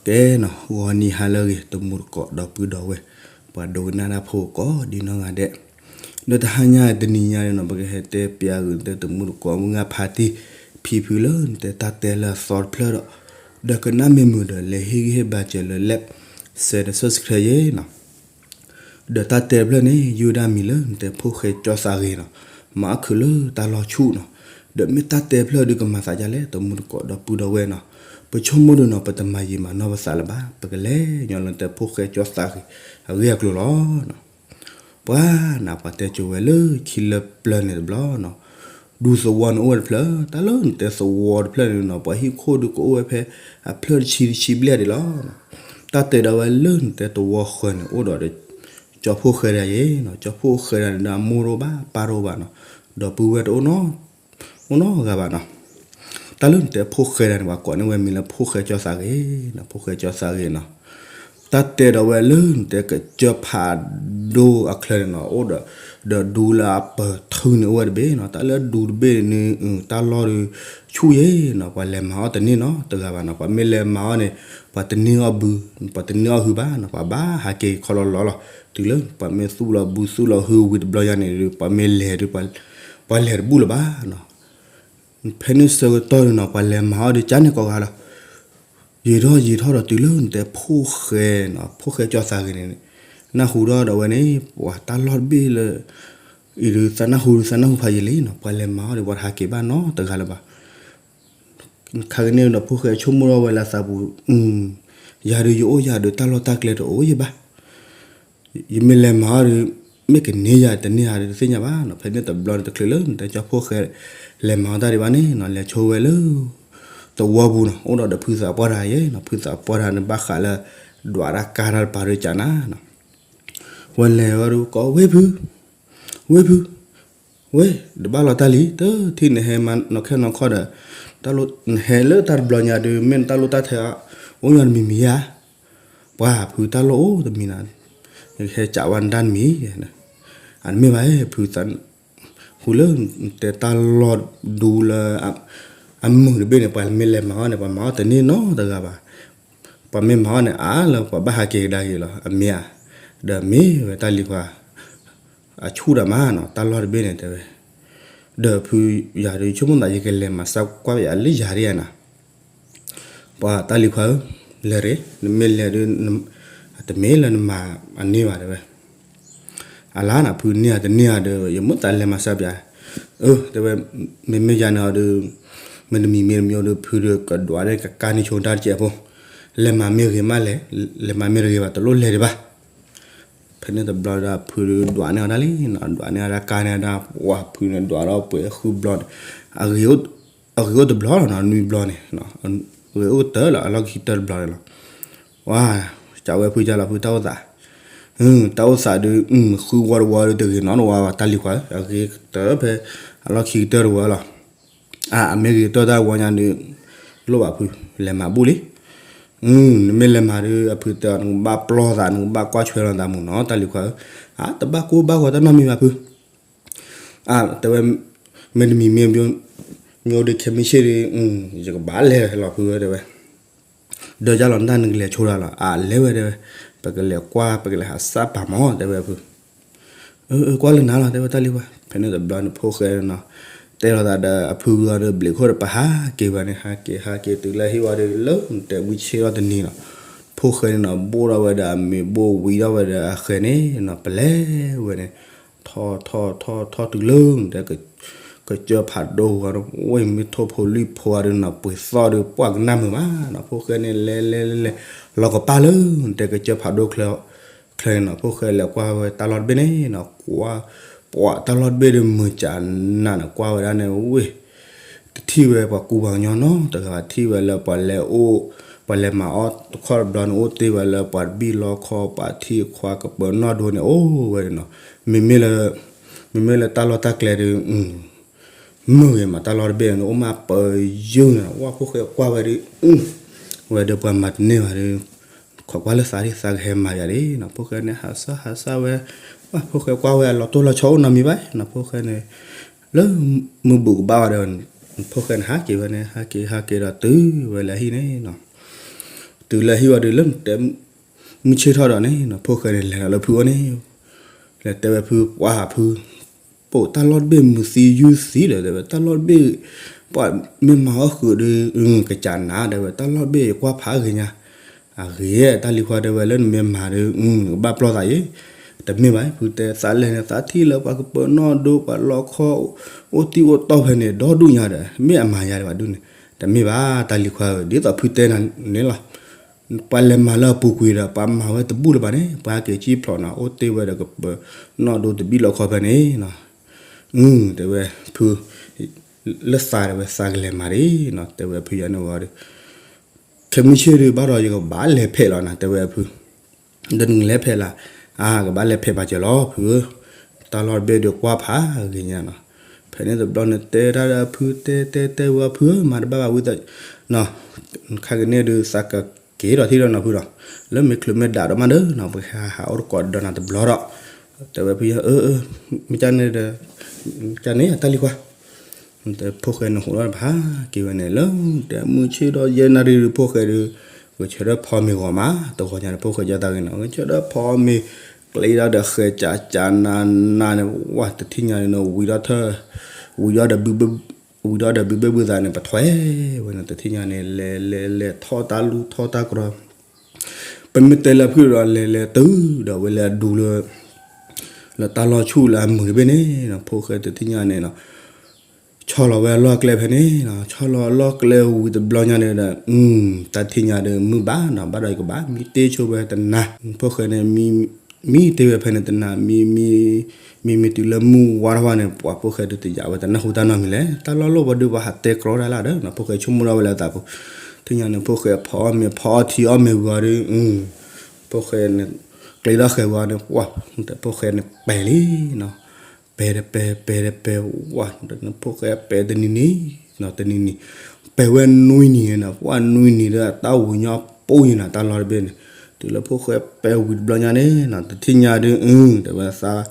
ကဲနီၤ ဂီၤနံၤဟါလၢအဂ့ၤ တမူတကိးဒီပုၢ်ဒီဝဲၢ် ပှၤဒိကနၣ်တၢ်ဖိကိးဒ်နီၢ်ဂၤဒဲး, ဒီးတဟါညါတနံၤညါန့ၣ်နီၤ ပကဟဲတဲပျးဂုာ်နတဲတမူတကိးမုၢ်ဂၢ်ဖါတံၢ်ဖံဖုလၢနတဲတၢ်တဲလၢအသီတဖျၢၣ်ဒီး, ဒီးကနၣ်မ့ၢ်မုာ်ဒီး လဲၤဟ့ၣ်ဂံၢ်ဟ့ၣ်ဘါစၢၤလၢ like share ဒီး subscribe ယဲနီၤ. ဒီးတၢ်တဲတဖျၢၣ်န့ၣ် ယုၢ်ဒၣ်မံၤလၢနတဲဖိၣ်ဃဲကၠီသးဂ့ၤနီၤ, မၤအီၣ်ခုးလၢတၢ်လီၢ်ဆူၣ်နီၤ, ဒီးမ့ၢ်တၢ်တဲတဖျၢၣ်ဒုးကမၤသးဒ်လဲၣ် တမူတကိးဒီပုၢ်ဒီဝဲၢ်နီၤ, ပဆိကမိၣ်ဒုးနီၤ ပတမၤယံာ်မၤနီၢ်ပသးလၢၤဘၣ်, ပကလဲၤညီလၢနတဲဖိၣ်ဃဲကၠီသးဂ့ၤ အဂ့ၢ်အကျိၤလီၤ. ပှၤနီၤ ပှၤတဲကိၤဝဲလၢခံလၢပျၢၤန့ၣ်တဘျီနီၤ, ဒူသဝီန့ၣ်အိၣ်ဝဲတဖျၢၣ်, တၢ်လၢနတဲသဝီတဖျၢၣ်န့ၣ်နီၤ ပှၤဟံၣ်ခိၣ်ဒုးကအိၣ်ဝဲဖဲအဖျၢၣ်တဆံတဆံဘျဲၣ်ဒံးလီၤ. တၢ်တဲဒီးဝဲလၢနတဲသဝီဃၢၤန့ၣ် အိၣ်ဒီး ကၠီဖိၣ်ဃဲဒၣ်ယဲနီၤ, ကၠီဖိၣ်ဃဲဒၣ်န့ၣ်ဒီး အမိၢ်တအိၣ်ဘၣ် ပၢ်တအိၣ်ဘၣ်နီၤ, ဒီပုၢ်ဝဲၢ်တအိၣ်နီ အိၣ်နီတဂၤဘၣ်နီၤ. တၢ်လၢနတဲဖိၣ်ဃဲဒၣ်န့ၣ် ပှၤကိးန့ၢ်ဝဲမံၤလၢဖိၣ်ဃဲကၠီသးဂ့ၤနီၤ, ဖိၣ်ဃဲကၠီသးဂ့ၤနီၤ. တၢ်တဲဒီးဝဲလၢနတဲကစၢၢ်ဖးဒိၣ်အချၢန့ၣ်နီၤ အိၣ်ဒီး ဒီးဒူလၢအပၢၤထုန့ၣ်အိၣ်ဝဲတဘ့ၣ်နီၤ, တၢ်လၢဒူတဘ့ၣ်န့ၣ် တၢ်လီၢ်ဒုးဆူၣ်ယဲနီၤ, ပှၤလဲၤမၤအီၣ်တန့ၢ်နီတဂၤဘၣ်နီၤ, ပှၤမ့ၢ်လဲၤမၤအီၣ်န့ၣ် ပှၤတန့ၢ်အီၣ်ဘု, ပှၤတန့ၢ်အီၣ်ဟုဘၣ်နီၤ, ပှၤဘၣ်ဟးက့ၤခီလီၤလီၤလီၤ, တုၤလၢပှၤမ့ၢ်သူၣ်လီၤဘုသူၣ်လီၤဟုဝံၤတဘျီညါန့ၣ်ဒုး ပှၤမ့ၢ်လဲၤဒုး ပှၤလဲၤတဘူၣ်လၢၤဘၣ်နီၤ. ဖဲန့ၣ်ဆၢကတီၢ်န့ၣ်နီၤ ပှၤလဲၤမၤအီၣ်ဒုးကန့ၣ်ကိးဂၤလီၤ. ယံာ်ထီၣ်ယံာ်ထီၣ်ဒီးတုၤလၢနတဲဖိၣ်ဃဲနီၤ, ဖိၣ်ဃဲကၠီသးဂ့ၤန့ၣ်, နၢ်ဟူထီၣ်ဒီးဝဲန့ၣ် ပှၤတၢ်လီၢ်တဘ့ၣ်လၢ အံၤဒုးသးနၢ်ဟူဒုးသးနၢ်ဟူဖးယံာ်လံနီၤ, ပှၤလဲၤမၤအီၣ်ဒုး ပှၤတဟးက့ၤဘၣ်နီတဂၤလၢၤဘၣ်. ခါကန့ၣ်ဒီးဖိၣ်ဃဲဆိကမိၣ်ထီၣ်ဝဲလၢအသးပူၤ, ယၤဒုးယအိၣ်ယၤဒုးတၢ်လီၢ်တၢ်ကျဲတအိၣ်ယဘၣ် ယမ့ၢ်လဲၤမၤအီၣ်ဒီး မ့ၢ်ကန့ၢ်ယၤတန့ၢ်ယၤဒီးတသ့ၣ်ညါဘၣ်နီၤ, ဖဲန့ၣ်တဘျီန့ၣ်တချုးလၢနတဲကၠီဖိၣ်ဃဲ လဲၤမၤအီၣ်တၢ်ဒံးဘၣ်န့ၣ်နီၤ, လဲၤဆိဝဲလၢ သဝီပူၤနီၤ, အိၣ်ဒီးဒီးဖုသးပှၢ်တဂၤယဲနီၤ, ဖုသးပှၢ်တဂၤန့ၣ်ဘၣ်ဃးလၢ ဒွးတၢ်ကါတၢ်တပၤဒုးကနၤနီၤ, ဝဲလဲၤဝဲဒုးကိးဝဲဖု ဝဲဖု ဝဲ တဘၣ်လီၤတၢ်လံ, တထံၣ်နဟဲမၤနီၢ်ခဲနီၢ်ခီဒီး တၢ်လီၢ်နဟဲလၢတၢ်တဘျီညါဒုး မ့ၢ်နတၢ်လိၣ်တၢ်ထဲ အိၣ်ညီတမံၤမံၤဧါ, ပှၤဖုတၢ်လိၣ်အိၣ်တမံၤနီၤ, ဟဲကးဝဲနတၢ်တမံၤ, အတမ့ၢ်ဘၣ်ဖုသး ဃုလၢနတဲတၢ်လီၢ်ဒူလၢ အမုာ်တဘ့ၣ်န့ၣ် ပှၤမ့ၢ်လဲၤမၤအီၣ်န့ၣ် ပှၤမၤအီၣ်တန့ၢ်နီတဂၤဘၣ်, ပှၤမ့ၢ်မၤအီၣ်န့ၣ် အါလၢပှၤဘၣ်ဟးက့ၤကဒါက့ၤလီၤ, အမ့ၢ်ဧါ, ဒီးမ့ၢ်ဝဲတၢ်လံၤခွါ အဆူၣ်ဒၣ်မးနီၤ, တၢ်လီၢ်တဘ့ၣ်န့ၣ်တဲဝဲ, ဒီးဖုယၤဒုးဆိကမိၣ်သး ယကလဲၤမၤစၢ်ကွၢ်ယၤလၢယၤဒ်ယၤနီၤ, ပှၤတၢ်လံၤခွါဧၢ, လဲၤရ့, နမ့ၢ်လဲၤဒုး တမ့ၢ်လၢနမၤအန့ၢ်ဘၣ်တဲဝဲ, အလါနီၤ ဖုန့ၢ်ဧါတန့ၢ်ဧါဒီး ယမ့ၢ်သးလဲၤမၤစၢ်ပျး, အၢ တဲဝဲ, မ့မ့ၢ်ယၤန့ၣ်ဒီး မ့တမံၤမ့တမံၤဒီး ဖုဒီးကဒွးန့ၢ်ကကါန့ၢ်ဆိတၢ်တစဲးဖိ, လဲၤမၤမ့ၢ်ဂ့ၤမးလဲၤ, လဲၤမၤမ့ၢ်တဂ့ၤဘၣ် တလိၣ်လဲၤဒံးဘၣ်. ဖဲန့ၣ်တဘျီဒီး ဖုဒုးဒွးန့ၢ်အီၤဒၣ်လံနီၤ, ဒွးန့ၢ်အီၤဒၣ်ကါန့ၢ်အီၤဒၣ် ပှၤဖုန့ၣ်ဒွးဒီးပှဲၤဃုဘျီန့ၣ်, အဂ့ၤအိၣ်တဘျီလီၤနီၤ, နွံဘျီန့ၣ်, အဂ့ၤအိၣ်ကတၢၢ်လီၤ, အလီၢ်ခံကတၢၢ်တဘျီန့ၣ်လီၤ. ဝါ, စံးဝဲဖုကလီၤ ဖုတၢ်အိၣ်သး, တၢ်အိၣ်သးဒုး ဃုဝီတဝီဒီးတဂ့ၤနီတဝီဘၣ် တၢ်လံၤခွါဧၢ, အဂ့ၤကတၢၢ်ဖဲ အလီၢ်ခံကတၢၢ်တဝီလီၤ. အါ အမ့ၢ်ဂ့ၤကတၢၢ်တၢ်တဝီညါဒုး လိၣ်ဘၣ်ဖု လဲၤမၤဘူၣ်လံ. နမ့ၢ်လဲၤမၤဒုး အဖုတဲအီၤ နကဘၣ်ပျီသး နကဘၣ်ကွၢ်ဆွဲလီၤသးမုၢ်နီၤ တၢ်လံၤခွါဧၢ, အါ တဘၣ်ကိၢ်ဘၣ်ဂီၤတၢ်နီတမံၤဘၣ်ဖု, အါ တဲဝဲ မ့တမံၤမ့ၢ် မျိုး ဒုး ခဲမုၢ်ဆ့ၣ်ဒီး ယကဘၣ်လဲၤလီၤဖုဝဲတဲဝဲ, ဒီးယလီၤနတၢ်နကလဲၤဆိဒၣ်လီၤ အါ လဲၤဝဲတဲဝဲ, ပကလဲၤကွၢ် ပကလဲၤဟးစၢ်ပာ်မီၤတဲဝဲဖု, အၢ ကွၢ်လၢနၤလီၤတဲဝဲတၢ်လံၤခွါ, ဖဲန့ၣ်တဘျီန့ၣ် ဖိၣ်ဃဲနီၤ တဲလိာ်သးဒီးအဖုဂုၤဒီး ဘျုးခိၣ်ဒီး ပဟးက့ၤဝဲန့ၣ် ဟးက့ၤ ဟးက့ၤတုၤလၢဟံၣ်ဝဲဒီး လၢနတဲဝံဆ့ၣ်ထီၣ်တနံၤနီၤ, ဖိၣ်ဃဲန့ၣ်နီၤ ဘိၣ်ထီၣ်ဝဲဒီးအမ့ၤ ဘိၣ်ဝံထီၣ်ဝဲဒီးအဃဲၤန့ၣ်နီၤ ပလဲၤဝဲန့ၣ် ထီၣ်ထီၣ်ထီၣ်ထီၣ်တုၤလၢနတဲ ကစၢၢ်ဖးဒိၣ်ဝဲဒီး ဝဲမ့ၢ်ထိၣ်ဖိလံၣ်ဖိအီၤဒီးနီၤ ပှ့ၤသီၣ်ဒီး ပှၢ်ကနၣ်မုာ်မးနီၤ, ဖိၣ်ဃဲန့ၣ် လဲၤလဲၤလဲၤလဲၤ လီၤကပၢ်လၢနတဲကစၢၢ်ဖးဒိၣ်ချၢန့ၣ်နီၤ, ဖိၣ်ဃဲလဲၤကွၢ်ဝဲတၢ်လီၢ်တဘ့ၣ်န့ၣ်နီၤ, ကွၢ် ပှၤတၢ်လီၢ်တဘ့ၣ်ဒီး မုာ်ကနၣ်နီၤ ကွၢ်ဝဲဒၣ်န့ၣ် ဝ့ၢ် တထံၣ်ဝဲပှၤကူပှၤကညီနီတဂၤဘၣ်, ထံၣ်ဝဲလၢပှၤလဲၤအိၣ် ပှၤလဲၤမၤအီၣ်တခီတဘျီန့ၣ် အိၣ်တ့ၢ်ဝဲလၢပှၤတဘံၣ်လီခီ ပှၤထံၣ်ခွါကပၢၤနီၢ်ဒိၣ်န့ၣ် အိၣ်ဝဲန့ၣ်နီၤ, မ့မ့ၢ်လၢ မ့မ့ၢ်လၢတၢ်လီၢ်တၢ်ကျဲဒီး မုာ်ဂ့ၤမး တၢ်လီၢ်တဘ့ၣ်န့ၣ် အိၣ်မးပၢၤယုၢ်န့ၣ်, ဝဲဖိၣ်ဃဲကွၢ်ဝဲဒီး ဝဲဒီးပှၤမၤတန့ၢ်ဘၣ်ဒီး ခိးကွၢ်လၢသးဒ်သးကဟဲမၤယၤဒၣ်နီၤ, ဖိၣ်ဃဲန့ၣ် ဟးစၢ်ဟးစၢ်ဝဲ, ဝဲဖိၣ်ဃဲကွၢ်ဝဲအလီၤတိၢ်လီၤဆီအိၣ်နီတမံၤဘၣ်နီၤ, ဖိၣ်ဃဲန့ၣ် လၢမုၢ်ဘူးကဘၣ်ဝဲဒီး ဖိၣ်ဃဲန့ၣ် ဟးက့ၤဝဲန့ၣ် ဟးက့ၤ ဟးက့ၤဒီးတုၤဝဲလၢဟံၣ်န့ၣ်နီၤ, တုၤလၢဟံၣ်ဝံၤဒီး လၢတဲ မုၢ်ဆ့ၣ်ထီၣ်ဒီးန့ၣ် ဖိၣ်ဃဲန့ၣ် လဲၤဒီးလၢဖုအိၣ်န့ၣ် လဲၤတဲဝဲဖု ပှၤဖု ပိာ်တၢ်လီၢ်တဘ့ၣ်မုာ်သံယုၢ်သံဒီး တဲဝဲတၢ်လီၢ်တဘ့ၣ် ပှၤမ့ၢ်မၤအီၣ်ဃုာ်ဒီး ကစးနၤ တဲဝဲ တၢ်လီၢ်တဘ့ၣ်ယကွၢ်ဖးဂ့ၤညါ အဂ့ၤ တၢ်လံၤခွါ တဲဝဲ လၢနမ့ၢ်မၤဒီး ကဘၣ်ပျီၢ်သးယဲ တမ့ၢ်ဘၣ် ဖုတဲ သးလဲၤန့ၣ် သးထံၣ်လၢပှၤကပၢၤနီၣ်ဒိ ပှၤလီခီ အိၣ်တံၢ်အိၣ်တီၢ်ဖဲန့ၣ် ဒီဒူၣ်ညါဒီး မ့ၢ်အမၤယၤဒံးဘၣ်ဒူၣ်န့ၣ် တမ့ၢ်ဘၣ် တၢ်လံၤခွါဧၢ ဒ်သိးဖုတဲနၤန့ၣ်လီၤ. ပှၤလဲၤမၤလၢအပူၤကွံာ်ဒီး ပှၤမၤဝဲတဘူၣ်လၢၤဘၣ်န့ၣ် ပှၤဟဲက့ၤကံၣ်ဖျိးနၤ အိၣ်တ့ၢ်ဝဲဒီးကပၢၤနီၣ်ဒိတဘံၣ်လီခီဖဲန့ၣ် တဲဝဲ ဖု လၢသးတဲဝဲ သးကလဲၤမၤဒ်နီၤ တဲဝဲဖုယၤန့ၣ်ဝံၤဒီး ခဲမုၢ်ဆ့ၣ်ဒုးဘၣ်ဒီး ယကဘၣ်လဲၤဖဲးလီၤနၤ တဲဝဲဖု ဒီးနကလဲၤဖဲးလၢ် အါ ကဘၣ်လဲၤဖဲးပာ်စၢၤလီၤဖုဧၢ တၢ်လီၢ်တဘ့ၣ်ဒီးကွၢ်ဖးဂ့ၤညါနီၤ ဖဲန့ၣ်တဘျီန့ၣ် တဲတၢ်ဒီးဖု တဲတဲတဲဝဲဖုဧၢ မၤတဘၣ်ဘၣ်ဝံသး ခါကန့ၣ်ဒုး သးကက့ၤဒီးထံၣ်ဒီးနီၤဖုဒီး လၢမ့ၢ်ချုးမ့ၢ်ဒၣ်ဒီးမးဒီးနီၤ ပကဟးဟးအိၣ်တကိးဒီးနၤတဘျီဒီး တဲဝဲဖု အၢ မ့ၢ်ကန့ၣ်ဒီး မ့ၢ်ကန့ၣ် တၢ်လံၤခွါ တဲဖိၣ်ဃဲန့ၣ်ဟးထီၣ်တဖၣ်က့ၤဝဲန့ၣ် လၢတဲမုၢ်ဆ့ၣ်ဒီးယဲၢ်နၣ်ရံၣ်ဒီး ဖိၣ်ဃဲဒီး ကဆၢထၢၣ်ဖီမ့ၤဂီၤမး တဂီၤညါန့ၣ် ဖိၣ်ဃဲကၢ်သးဂ့ၤနီၤ ကဆၢထၢၣ်ဖီမ့ၤ ကျဲဒီးဃဲၤကၠးကၠးနးနးန့ၣ် ဝဲတထံၣ်ညါန့ၣ် ဝံၤဒီး ဝံၤဒီးဒီး ဝံၤဒီးဒီးဘုဘ့ၣ်ဘုသးန့ၣ် ပထွဲဝဲန့ၣ် တထံၣ်ညါန့ၣ် လဲၤလဲၤလဲၤထီၣ်တၢ်လူၢ်ထီၣ်တၢ်ကြီ ပမ့ၢ်တဲလၢဖုဒီး လဲၤလဲၤတုၤဒီးဝဲလၢအဒူလၢ လၢတၢ်လီၢ်ဆူၣ်လၢအမုာ်တဘ့ၣ်န့ၣ်နီၤ ဖိၣ်ဃဲတထံၣ်ညါန့ၣ်နီၤ ဆီလီၤဝဲအလီၢ်ကျဲဖဲန့ၣ်နီၤ ဆီလီၤအလီၢ်ကျဲဝံၤတဘျီညါန့ၣ်ဒီး တၢ်ထံၣ်ညါဒီးမုၢ်ဘၣ်နီၤ ဘၣ်ဒီးယကဘၣ် မံတ့ၢ်ဆိဝဲတနၤ ဖိၣ်ဃဲန့ၣ် မံတ့ၢ်ဝဲဖဲန့ၣ်တနၤ မံ မံ မံမံတုၤလၢမုၢ်ဝါထီၣ်ဝဲန့ၣ် ပှၤဖိၣ်ဃဲဒုးတယာ်ဝဲတနၢ်ဟူတၢ်နီတမံၤလဲၣ် တၢ်လီၢ်လီၢ်ဝဲဒုးပှၤဟးတဲကြီတၢ်လၢဒီးနီၤ ဖိၣ်ဃဲဆိကမိၣ်ထီၣ်ဝဲလၢအသးပူၤ ထံၣ်ညါန့ၣ် ဖိၣ်ဃဲဖီအီၣ်မ့ၤဖီအီထံအီၣ်မ့ၤဝံၤအီၤဒီး ဖိၣ်ဃဲန့ၣ် ကျဲဒီးဃဲၤဝံၤအီၤန့ၣ် ပှၤ ဖိၣ်ဃဲန့ၣ်ပဲာ်လံနီၤ ပဲာ်တပဲာ် ပဲာ်တပဲာ် ဝဲ ဖိၣ်ဃဲပဲာ်တနံၤနံၤနီၤ တနံၤနံၤ ပဲာ်ဝဲနွံနံၤန့ၣ်နီၤ ပှၤနွံနံၤဒီးတၢ်ဝံၤညီပိၢ်ယံၤနီၤ တၢ်လီၢ်တဘ့ၣ်န့ၣ် တုၤလၢဖိၣ်ဃဲပဲာ်ဝံၤတဘျီညါန့ၣ်နီၤ တထံၣ်ညါဒုး တဲဝဲ သး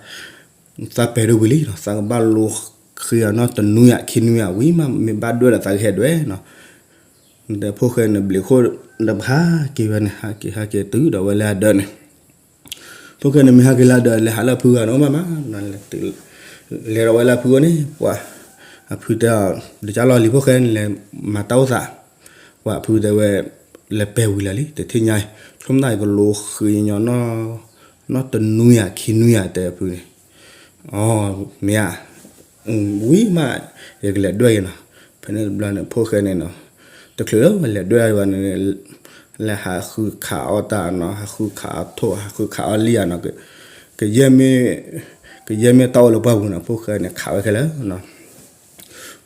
ပဲာ်ဒုးဝံၤလံနီၤ သးကဘၣ်လူၤဃ့အီၤနီတနွံဧါ ခံနွံဧါ ဝံၤမး မ့ၢ်ဘၣ်ဒွဲၣ်ဒီးသးကဟဲဒွဲၣ်နီၤ တဲဖိၣ်ဃဲန့ၣ် ဘျံးခိၣ်ဒီးပဟးက့ၤဝဲန့ၣ် ဟးက့ၤဟးက့ၤတုၤဒီးဝဲလၢအဒၢးန့ၣ် ဖိၣ်ဃဲန့ၣ်မ့ၢ်ဟးက့ၤလၢအဒၢး လဲၤဟးလၢအဖုဂၤန့ၣ် အိၣ်မးမး လဲၤဒီးဝဲလၢအဖုအိၣ်န့ၣ် ပှၤ အဖုတဲအီၤ ဒီးကၢ်လီၤလံၤဖိၣ်ဃဲန့ၣ် လဲၤမၤတၢ်အိၣ်သး ပှၤအဖုတဲဝဲ လဲၤပဲာ်ဝံၤလၢာ်လံ တထံၣ်ညါအံၤ ဆိကမိၣ်သးအံၤကလူၤဃ့ညီ နီတနွံဧါ ခံနွံဧါ တဲအဖုန့ၣ် အီ မ့ၢ်ဧါ ဝံၤမး ယကလဲၤဒွဲၣ်က့ၤနီၤ ဖဲန့ၣ်တဘျီန့ၣ် ဖိၣ်ဃဲန့ၣ်နီၤ တချုးလၢလဲၤဒွဲၣ်ဘၣ်န့ၣ် လဲၤဟးဃုခးအီၣ်တၢ်နီၤ ဟးဃုခးအီၣ်ထိၣ် ဟးဃုခးအီၣ်လံဧါနီၤ ကယဲၢ်မ့ၢ် ကယဲၢ်မ့ၢ်တၢ်အိၣ်လၢပှၢ်ပူၤနီၤ ဖိၣ်ဃဲန့ၣ် ခးဝဲခဲလၢာ်နီၤ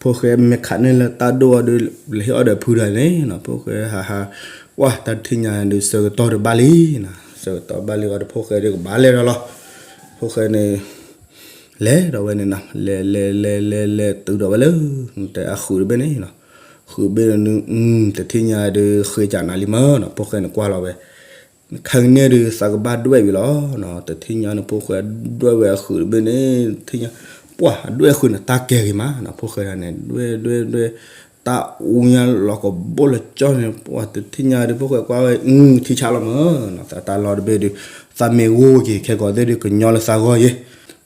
ဖိၣ်ဃဲမ့ၢ်ခးန့ၢ်လၢတၢ်ဒိၣ်အီၤဒီး လဲၤဟ့ၣ်အီၣ်ဒီးဖုဒီးန့ၣ်နီၤ ဖိၣ်ဃဲဟးဟး ပှၤတၢ်တထံၣ်ညါဒုး ဆၢကတီၢ်ဒုးဘၣ်လံနီၤ ဆၢကတီၢ်ဘၣ်လံအီၤဒီး ဖိၣ်ဃဲဒုးကဘၣ်လဲၤဒီးလီၤ ဖိၣ်ဃဲန့ၣ် လဲၤဒီးဝဲန့ၣ်နီၤ လဲၤလဲၤလဲၤလဲၤလဲၤတုၤဒီးဝဲလၢ တဲအဃုာ်တဘ့ၣ်န့ၣ်နီၤ ဃုာ်ဘ့ၣ်န့ၣ် တထံၣ်ညါဒုး ဃ့ကၢ်နၤလံမၢ်နီၤ ဖိၣ်ဃဲန့ၣ်ကွၢ်လီၤဝဲ ခါကန့ၣ်ဒုး သးကဘၣ်ဒွဲၣ်ဝံၤလီၤနီၤ တထံၣ်ညါန့ၣ် ဖိၣ်ဃဲဒွဲၣ်ဝဲအဃုာ်တဘ့ၣ်န့ၣ် တထံၣ်ညါ ပှၤအဒွဲၣ်အဃုာ်န့ၣ် တၢ်ကဲဂ့ၤမးနီၤ ဖိၣ်ဃဲဒၣ်န့ၣ် ဒွဲၣ်ဒွဲၣ်ဒွဲၣ် တၢ်အူညါလီၤကဘိလၢကၠီန့ၣ် ပှၤတထံၣ်ညါဒုး ဖိၣ်ဃဲကွၢ်ဝဲ ထံဆးလီၤမၢ်နီၤ တၢ်လီၢ်တဘ့ၣ်ဒုး သးမ့ၢ်ဂိၢ်က့ၤ ခဲကိာ်သ့ၣ်ဒုး ကညီလၢသးဂီၢ်ယ့ၣ်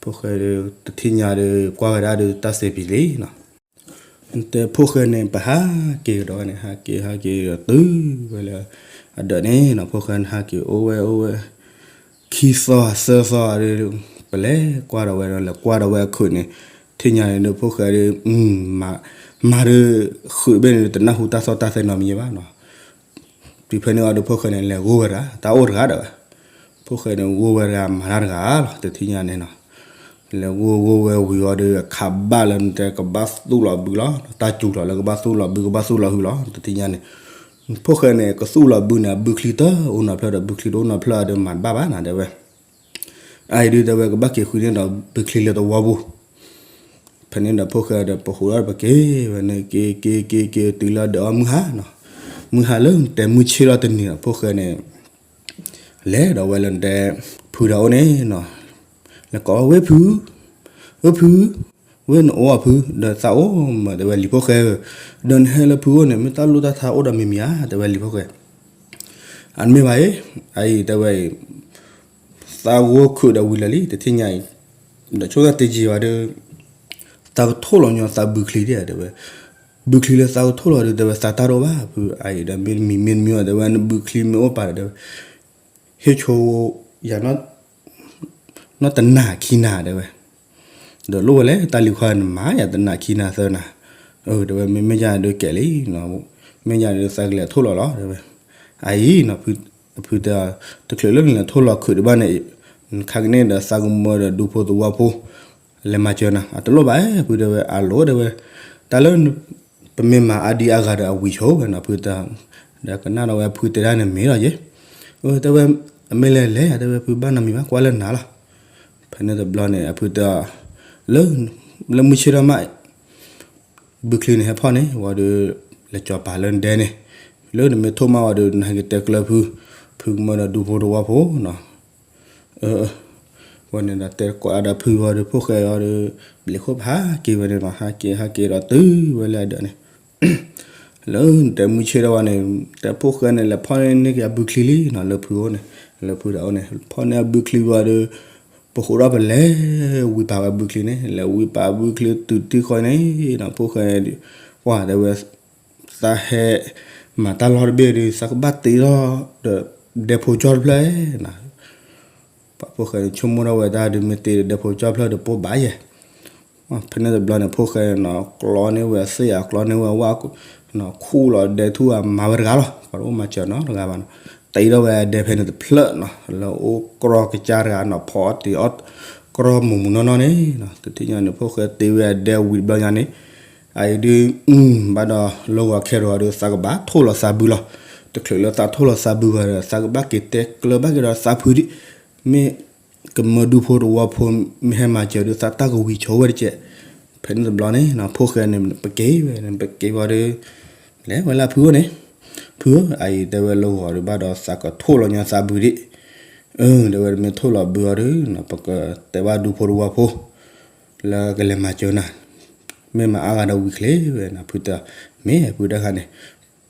ဖိၣ်ဃဲဒုး တထံၣ်ညါဒုး ကွၢ်ဝဲဒၣ်ဒုး တၢ်စဲးပံၤလံနီၤ တဲဖိၣ်ဃဲန့ၣ် ပဟးက့ၤကဒီးဝဲန့ၣ် ဟးက့ၤဟးက့ၤဒီးတုၤဝဲလၢ အဒၢးန့ၣ်နီၤ ဖိၣ်ဃဲန့ၣ် ဟးက့ၤအိၣ်ဝဲအိၣ်ဝဲ ခံသီသၢသီဒုး ပလဲၤကွၢ်ဒီးဝဲဒီး လဲၤကွၢ်ဒီးဝဲအခုာ်န့ၣ် ထံၣ်ညါန့ၣ်ဒုး ဖိၣ်ဃဲဒုး မၤ မၤဒုး ဃုာ်ဘ့ၣ်န့ၣ် တနၢ်ဟူတၢ်သီၣ်တၢ်သဲနီတမံၤဘၣ်နီၤ တုၤဖဲန့ၣ်အီၤဒုး ဖိၣ်ဃဲန့ၣ် လဲၤဂိၢ်ဝဲတဂၤ တၢ်အိၣ်တဂၤဒီးဝဲ ဖိၣ်ဃဲန့ၣ် ဂိၢ်ဝဲတဂၤ မၤတၢ်တဂၤလီၤ တထံၣ်ညါန့ၣ်နီၤ လဲၤဂိၢ်ဂိၢ်ဝဲဝံၤအီၤဒီး အခးဘၣ်လၢနတဲကဘၣ်သူၣ်လီၤဘုလီၤ တၢ်စူၤလီၤလၢကဘၣ်သူၣ်လီၤဘု ကဘၣ်သူၣ်လီၤဟုလီၤ တထံၣ်ညါန့ၣ် ဖိၣ်ဃဲန့ၣ် ကသူၣ်လီၤဘုန့ၣ် အဘုချံတအိၣ်နီတဖျၢၣ်ဒီး ဘုချံတအိၣ်နီတဖျၢၣ်ဒီး မၤတဘၣ်ဘၣ်နၤတဲဝဲ အအံၤဒုးတဲဝဲ ကဘၣ်က့ၤဃုန့ၢ်ဒီးဘုချံလၢသဝီပူၤ ဖဲန့ၣ်ဒီးဖိၣ်ဃဲဒီး ပဃိးဒီးပက့ၤဝဲန့ၣ် က့ၤက့ၤက့ၤက့ၤတုၤလၢဒီးအီၤမုၢ်ဟါနီၤ မုၢ်ဟါလၢနတဲမုၢ်ဆ့ၣ်လီၤတနံၤဒီး ဖိၣ်ဃဲန့ၣ် လဲၤဒီးဝဲလၢနတဲ ဖုဒီးအိၣ်န့ၣ်နီၤ လဲၤကိးဝဲဖု ဝဲဖု ဝဲနအိၣ်အဖု ဒီးသးအိၣ်မး တဲဝဲလံၤဖိၣ်ဃဲဧၢ ဒီးနဟဲလၢဖုအိၣ်န့ၣ် မ့ၢ်တၢ်လိၣ်တၢ်ထါအိၣ်ဒီးမံၤမံၤဧါ တဲဝဲလံၤဖိၣ်ဃဲ အမ့ၢ်ဘၣ်အံၤ, အအံၤတဲဝဲအံၤ, သးဂိၢ်ခုးဒီးဝံၤလၢာ်လံ တထံၣ်ညါအံၤ, ဒီးဆိကတၢၢ်တယံာ်ဘၣ်ဒီး, သးကထိၣ်လီၤညီသးဘုချံဒၣ်တဲဝဲ, ဘုချံလၢသးကထိၣ်လီၤဒီးတဲဝဲသးတၢ်တအိၣ်ဘၣ် ဖုအအံၤဒီးမ့တမံၤမ့တမံၤအီၤတဲဝဲ နဘုချံမ့ၢ်အိၣ်ပာ်ဒီးတဲဝဲ, ဟ့ၣ်ဆိ ယၤ နီၢ်တနၤခံနၤတဲဝဲ, ဒီးလိၣ်ဝဲလဲၣ် တၢ်လံၤခွါနမၤယၤတနၤခံနၤသၢနၤ, တဲဝဲမ့မ့ၢ်ယၤဒုးကဲလံ, မ့ၢ်ယၤဒုးသးကလဲၤထိၣ်လီၤလီၤတဲဝဲ, အအံၤ ဖုတဲ, တချုးလၢနလဲၤထိၣ်လီၤခုးတဘၣ်န့ၣ်, ခါကန့ၣ်ဒီးသးကမၢဒီးဒူဖိသဝီဖိ လဲၤမၤစၢၤနၤ အတလိၣ်ဘၣ် ဖုတဲဝဲ အလိၣ်တဲဝဲ, တၢ်လၢ ပမ့ၢ်မၤအါဒံအါဂၤဒီးအဝံၤဆိဝဲနီၤ ဖုတဲ, ဒီးကနၣ်ဒီးဝဲဖုတဲဒၣ်န့ၣ်မ့ၢ်လီၤယဲ, တဲဝဲ, အမ့ၢ်လဲၤလဲၤတဲဝဲ ဖုဘၣ်နီတမံၤဘၣ် ကွၢ်လၢနၤလီၤ, ဖဲန့ၣ်တဘျီန့ၣ် အဖုတဲ, လၢ, လၢမုၢ်ဆ့ၣ်ထီၣ်မး ဘုချံန့ၣ်ဟဲဖီၣ်န့ၣ် ဝံၤဒီး, လဲၤကၠီၤပာ်လၢနဒဲန့ၣ်, လၢနမ့ၢ်ထိၣ်မးဝံၤဒီး နဟဲက့ၤတဲကျၢၤဖု, ဖုကမၢဒီးဒူဖိတဝီဖိနီၤ, ဝဲန့ၣ်ဒီးတဲကိးအါဒီးဖုဝံၤဒီး ဖိၣ်ဃဲအံၤဒီး, ဘျံးခိၣ်ဖးက့ၤဝဲန့ၣ်နီၤ ဟးက့ၤ ဟးက့ၤဒီးတုၤဝဲလၢအဒၢးန့ၣ် လၢနတဲမုၢ်ဆ့ၣ်ထီၣ်ဝဲန့ၣ်, တဲဖိၣ်ဃဲန့ၣ် လဲၤဖီၣ်န့ၢ်က့ၤအဘုချံလံနီၤ လၢဖုအိၣ်န့ၣ်, လၢဖုတၢ်အိၣ်န့ၣ် ဖီၣ်န့ၢ်အဘုချံဝံၤဒီး, ပဃိဒီးပလဲၤ, ဝံၤပာ်ဝဲဘုချံန့ၣ် လဲၤဝံၤပာ်ဘုချံတုၤတံၢ်ဃီန့ၣ်နီၤ ဖိၣ်ဃဲ, ပှၤတဲဝဲ, သးဟဲ, မၤတၢ်လီၢ်တဘ့ၣ်ဒီး သးကဘၣ်တ့ထီၣ်ဒီး, ဒဲဖိကၠီတဖျၢၣ်နီၤ ပှၤဖိၣ်ဃဲန့ၣ်ဆိကမိၣ်ထီၣ်ဝဲတၢ်ဒီး မ့ၢ်တ့ဒီးဒဲဖိကၠီဖျၢၣ်ဒီးပိၢ်ဘၣ်ယဲၢ်, ဖဲန့ၣ်တဘျီန့ၣ် ဖိၣ်ဃဲနီၤ ကျီန့ၢ်ဝဲသ့ၣ်ဧါ ကျီန့ၢ်ဝဲဝၣ်, ခူၣ်လီၤဒဲထူၣ်ဧါ မၤဝဲတဂၤလီၤ ပှၤတအိၣ်မၤစၢၤနီတဂၤဘၣ်နီၤ, တ့ထီၣ်ဝဲဒဲဖဲန့ၣ်တဖျၢၣ်နီၤ လၢအိၣ်ကြီကစၢ်တဂၤနီၤ ဖီအီၣ်တ့ၤအီၣ်, ကြီမုၢ်မုၢ်နီၢ်နီၢ်န့ၣ်နီၤ တထံၣ်ညါန့ၣ် ဖိၣ်ဃဲတ့ဝဲအဒဲဝံၤတဘျီညါန့ၣ် အအံၤဒုး, ဘၣ်ဒီးလၢဂီၤခဲဂီၤဒီး သးကဘၣ်ထိၣ်လီၤသးဘုလီၤ, တချုးလၢသးထိၣ်လီၤသးဘုဂီၤဒီး သးကဘၣ်က့ၤတဲကျၢၤဘၣ်က့ၤဒီးသးဖုဒံး, မ့ၢ်ကမၢဒူဖိတဝီဖိ မ့ၢ်ဟဲမၤစၢၤဒီးသးတၢ်ကဝံၤဆိဝဲတကဲး, ဖဲန့ၣ်တဘျီန့ၣ်နီၤ ဖိၣ်ဃဲန့ၣ် ပက့ၤဝဲန့ၣ် ပက့ၤဝံၤဒီး, လဲၤဝဲလၢဖုအိၣ်န့ၣ်, ဖုဧၢ အအံၤတဲဝဲလၢဂီၤဒီး ဘၣ်ဒီးသးကထိၣ်လီၤညီသးဘုဒံး, တဲဝဲမ့ၢ်ထိၣ်လီၤဘုအီၤဒီး ပကတဲဘၣ်ဒူဖိတဝီဖိ လၢကလဲၤမၤစၢၤနၤ, မ့ၢ်မၤအါဂၤဒီးဝံၤချ့ဝဲနီၤ ဖုတဲ, မ့ၢ်ဖုတခါန့ၣ်,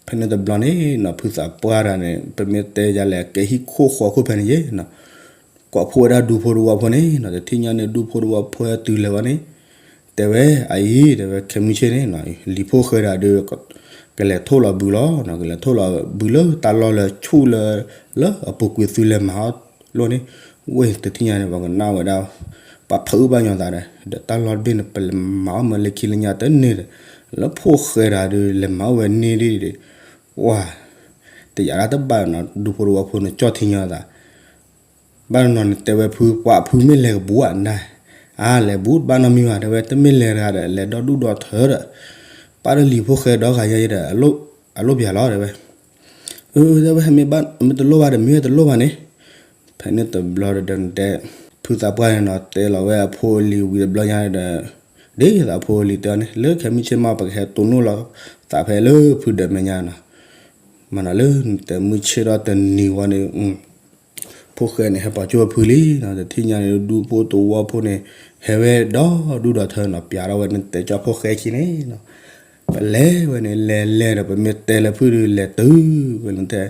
ဖဲန့ၣ်တဘျီန့ၣ်နီၤ ဖုသးပှၢ်တဂၤန့ၣ် ပမ့ၢ်တဲယၤလဲၣ် ကဲဟံၣ်ခိၣ်ဃီခိၣ်ဖဲန့ၣ်ယဲနီၤ, ကိးဖှိၣ်ဝဲဒၣ်ဒူဖိတဝီဖိန့ၣ်နီၤ တထံၣ်ညါန့ၣ် ဒူဖိတဝီဖိဟဲတုၤလၢၤဝဲန့ၣ်, တဲဝဲ အအံၤ တဲဝဲ ခဲမုၢ်ဆ့ၣ်န့ၣ်နီၤ လံၤဖိၣ်ဃဲတဂၤဒီး ကလဲၤထိၣ်လီၤဘုလီၤ, ကလဲၤထိၣ်လီၤဘုလၢတၢ်လီၢ်လၢဆူၣ်လၢ လၢအပူၤကွံာ်သုလဲၤမၤအီၤလိၣ်န့ၣ်, ဝဲတထံၣ်ညါန့ၣ် ပှၤကနၣ်ဝဲဒၣ်, ပှၤဖုးဘၣ်ညီသးဒီး ဒီးတၢ်လီၢ်တဘ့ၣ်န့ၣ် ပလဲၤမၤအီၣ်မးလၢခံလၢညါတန့ၢ်ဒီး, လၢဖိၣ်ဃဲတဂၤဒီး လဲၤမၤအီၣ်ဝဲန့ၢ်ဒံးဒီး, ဝဲ တယာ်ဒၣ်တဘၣ်နီၤ ဒူဖိတဝီဖိန့ၣ် ကၠီၣ်ထံညီသး ဘၣ်နီၤန့ၣ်တဲဝဲဖု ပှၤဖုမ့ၢ်လဲၤကဘူးဧါနၤ, အါ လဲၤဘူးတဘၣ်နီတမံၤဘၣ် တဲဝဲ တမ့ၢ်လဲၤတဂၤဒီး လဲၤဒီဒူၣ်ဒီထၢဒီး, ပၣ်ဒီးလံၤဖိၣ်ဃဲဒီဂၤညါဒီး, အလိၣ်ပၠးလီၤတဲဝဲ, အၢ တဲဝဲ မ့ၢ်တလိၣ်ဘၣ်ဒီး မ့ၢ်ဝဲတလိၣ်ဘၣ်န့ၣ်, ဖဲန့ၣ်တဘျီဒီးတဲ, ဖုသးပှၢ်န့ၣ်နီၤ တဲလီၤဝဲအဖိအလံၤဝံၤတဘျီညါဒီး, ဒ်သိးအဖိအလံၤတဲအီၤန့ၣ် လၢခဲမုၢ်ဆ့ၣ်မး ပကဟဲတိၢ်နီၣ်လီၤသးဖဲလၢဖုဒၢးမဲာ်ညါနီၤ မၤနီၤလၢနတဲမုၢ်ဆ့ၣ်ထီၣ်တနံၤဝံၤန့ၣ်, ဖိၣ်ဃဲန့ၣ် ဟဲပိာ်ကၠိဖုလံနီၤ တထံၣ်ညါန့ၣ် ဒူဖိသဝီဖိန့ၣ် ဟဲဝဲဒီဒူၣ်ဒီထၢနီၤ ပၠးထီၣ်ဝဲန့ၣ် တဲကၠီဖိၣ်ဃဲခံန့ၣ်နီၤ, ပလဲၤဝဲန့ၣ် လဲၤလဲၤဒီး ပမ့ၢ်တဲလၢဖုဒုး လဲၤတုၤဝဲလၢတဲ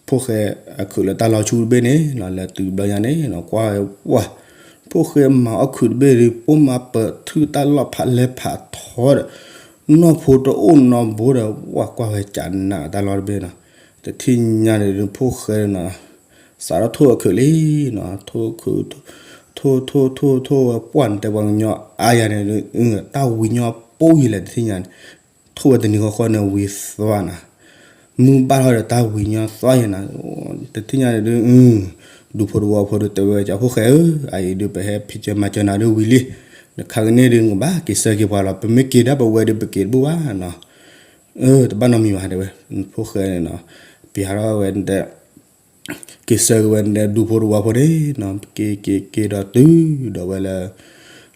ဖိၣ်ဃဲအခုးလၢတၢ်လီၤဆူၣ်တဘ့ၣ်န့ၣ်နီၤ လဲၤတုၤဘျီညါန့ၣ်နီၤ ကွၢ်ဝဲ ပှၤ ဖိၣ်ဃဲမၤအီၣ်ခုးတဘ့ၣ်ဒီး ပိၢ်မၤပၢၤထုးတၢ်လီၢ်ဖးလဲၢ်ဖးထီဒီး နီၢ်ဖိတအိၣ်နီတဘိဒီး ပှၤကွၢ်ဝဲကးနးတၢ်လီၢ်တဘ့ၣ်နီၤ, တထံၣ်ညါန့ၣ်ဒုး ဖိၣ်ဃဲနီၤ စးထီၣ်ထိၣ်အခုးလံနီၤ ထိၣ်ခုး ထိၣ်ထိၣ်ထိၣ်ထိၣ်ဝဲ ပှၤနတဲပှၤကညီအါယၤန့ၣ်ဒုး တၢ်ဝံၤညီပိၢ်ယံၤလဲၣ်တထံၣ်ညါန့ၣ် ထိၣ်ဝဲတနံၤဃီဃီန့ၣ်ဝံၤသွါနၤ, မုၢ်ဘၣ်ထီၣ်ဒီးတၢ်ဝံၤညီသွါယံၤနၤ, တထံၣ်ညါန့ၣ်ဒုး ဒူဖိတဝီဖိဒုးတဲဝဲ ကၠီဖိၣ်ဃဲဧၢ, အအံၤဒုးပဟဲဖံးစၢၤမၤစၢၤနၤဒုးဝံၤလံ, နခါကန့ၣ်ဒုး နကဘၣ်က့ၤဆၢက့ၤပှၤလီၤ, ပမ့ၢ်က့ၤဒၣ်ပဝဲဒုး ပက့ၤတဘူၣ်ဘၣ်နီၤ, တဘၣ်နီတမံၤဘၣ်တဲဝဲ, ဖိၣ်ဃဲန့ၣ်နီၤ ပၠးထီၣ်ဝဲနတဲ က့ၤဆၢက့ၤဝဲနတဲဒူဖိတဝီဖိန့ၣ်နီၤ, က့ၤက့ၤက့ၤဒီးတုၤဒီးဝဲလၢ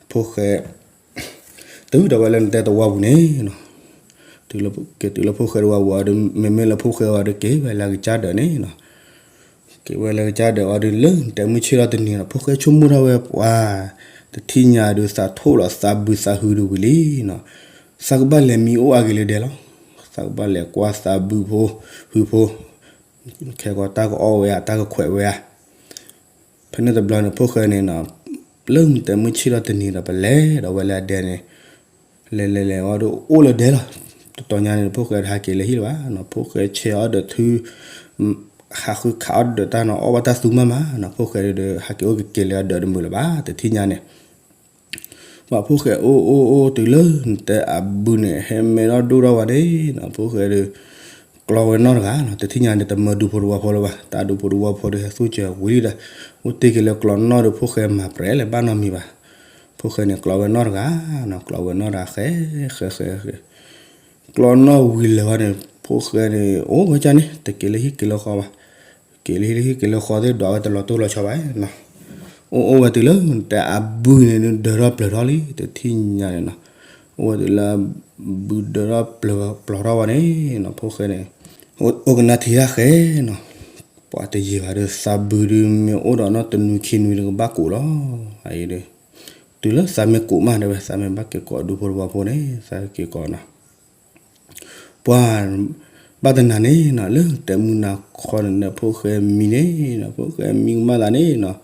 ဖိၣ်ဃဲ တုၤဒီးဝဲလၢနတဲတဝီပူၤန့ၣ်နီၤ, က့ၤတုၤလၢဖိၣ်ဃဲတဝီပူၤအီၤဒီး မ့မ့ၢ်လၢဖိၣ်ဃဲအီၤဒီး က့ၤဝဲလၢကစၢ်ဒၢးန့ၣ်နီၤ, က့ၤဝဲလၢကစၢ်ဒၢးအီၤဒီး လၢနတဲမုၢ်ဆ့ၣ်ထီၣ်တနံၤနီၤ ဖိၣ်ဃဲဆိကမိၣ်ထီၣ်ဝဲပှၤ တထံၣ်ညါဒုးသးထိၣ်လီၤသးဘုသးဟုဒုးဝံၤလံနီၤ, သးကဘၣ်လဲၤမံအိၣ်အါဂ့ၤလၢဒဲးလီၤ, သးကဘၣ်လဲၤကွၢ်သးဘုဖိ ဟုဖိ ခဲကီးတၢ်ကအီၣ်ဝဲဧါ တၢ်ကခွဲးဝဲဧါ. ဖဲန့ၣ်တဘျီန့ၣ် ဖိၣ်ဃဲန့ၣ်နီၤ လၢမုၢ်တဲမုၢ်ဆ့ၣ်ထီၣ်တနံၤဒီး ပလဲၤဒီးဝဲလၢအဒဲန့ၣ် လဲၤလဲၤလဲၤအီၤဒီးအိၣ်လၢဒဲလီၤ. တတီၤညါန့ၣ် ဖိၣ်ဃဲတဟးက့ၤလၢဟံၣ်လၢၤဘၣ်နီၤ, ဖိၣ်ဃဲဆဲးအီၤဒီးထု ဟးဃုခးအီၤဒီးတၢ်နီၤ အီၣ်ဘၣ်တၢ်သူမးမးနီၤ, ဖိၣ်ဃဲဒီး ဟးက့ၤအိၣ်ကက့ၤလၢအဒၢးတမုာ်လၢၤဘၣ် တထံၣ်ညါန့ၣ် ပှၤဖိၣ်ဃဲအိၣ်အိၣ်အိၣ်တုၤလၢနတဲအဘုန့ၣ် ဟဲမဲထီၣ်ဒိၣ်ထီၣ်ဝဲန့ၣ်နီၤ, ဖိၣ်ဃဲဒီး ကျီဝဲနီၢ်တဂၤနီၤ, တထံၣ်ညါန့ၣ် တမၢဒူဖိတဝီဖိလၢၤဘၣ်, တၢ်ဒူဖိတဝီဖိဒီး ဟဲသူၣ်စၢၤဝံၤလံဒီး အိၣ်တ့ၢ်က့ၤလၢကျီနီၢ်ဒီး ဖိၣ်ဃဲမၤပြဲးလၢၤဘၣ်နီတမံၤဘၣ်. ဖိၣ်ဃဲန့ၣ် ကျီဝဲနီၢ်တဂၤနီၤ, ကျီဝဲနီၢ်တဂၤဃဲ ဃဲ ဃဲ ဃဲ ကျီနီၢ်ဝံၤလၢၤဝဲန့ၣ် ဖိၣ်ဃဲန့ၣ် အိၣ်ဝဲဒၣ်န့ၣ် တက့ၤလၢဟံၣ်က့ၤလၢဃီဘၣ်. က့ၤလၢဟံၣ်က့ၤလၢဃီသ့ၣ်ဒီး အဝဲတလီၤတိၢ်လီၤဆီဘၣ်နီၤ. အိၣ်အိၣ်ဝဲတုၤလၢ နတဲအဘုန့ၣ် ဒၢထီၣ်ပျၢၤထီၣ်လံ တထံၣ်ညါန့ၣ်နီၤ. အိၣ်ဝဲတုၤလၢ ဘုဒၢထီၣ်ပျၢၤထီၣ်ဝဲန့ၣ်နီၤ, ဖိၣ်ဃဲန့ၣ် အိၣ်ကနၣ်ထံတၢ်ဃဲနီၤ. ပှၤတယံာ်ဘၣ်ဒီး သးဘုဒုးမ့ၢ်အိၣ်ဒီးနီၢ်တနွံခံနွံဒီးကဘၣ်ကိးလီၤ. အအံၤဒီး တုၤလၢသးမ့ၢ်ကိးမးတဲဝဲ သးမ့ၢ်ဘၣ်က့ၤကိးဒူဖိတဝီဖိန့ၣ် သးက့ၤကိးနီၤ. ပှၤ ဘၣ်တနၤန့ၣ်နီၤ လၢနတဲမုၢ်နၤခီန့ၣ် ဖိၣ်ဃဲမံန့ၣ်နီၤ, ဖိၣ်ဃဲမံကမၣ်သးန့ၣ်နီၤ, ဒ်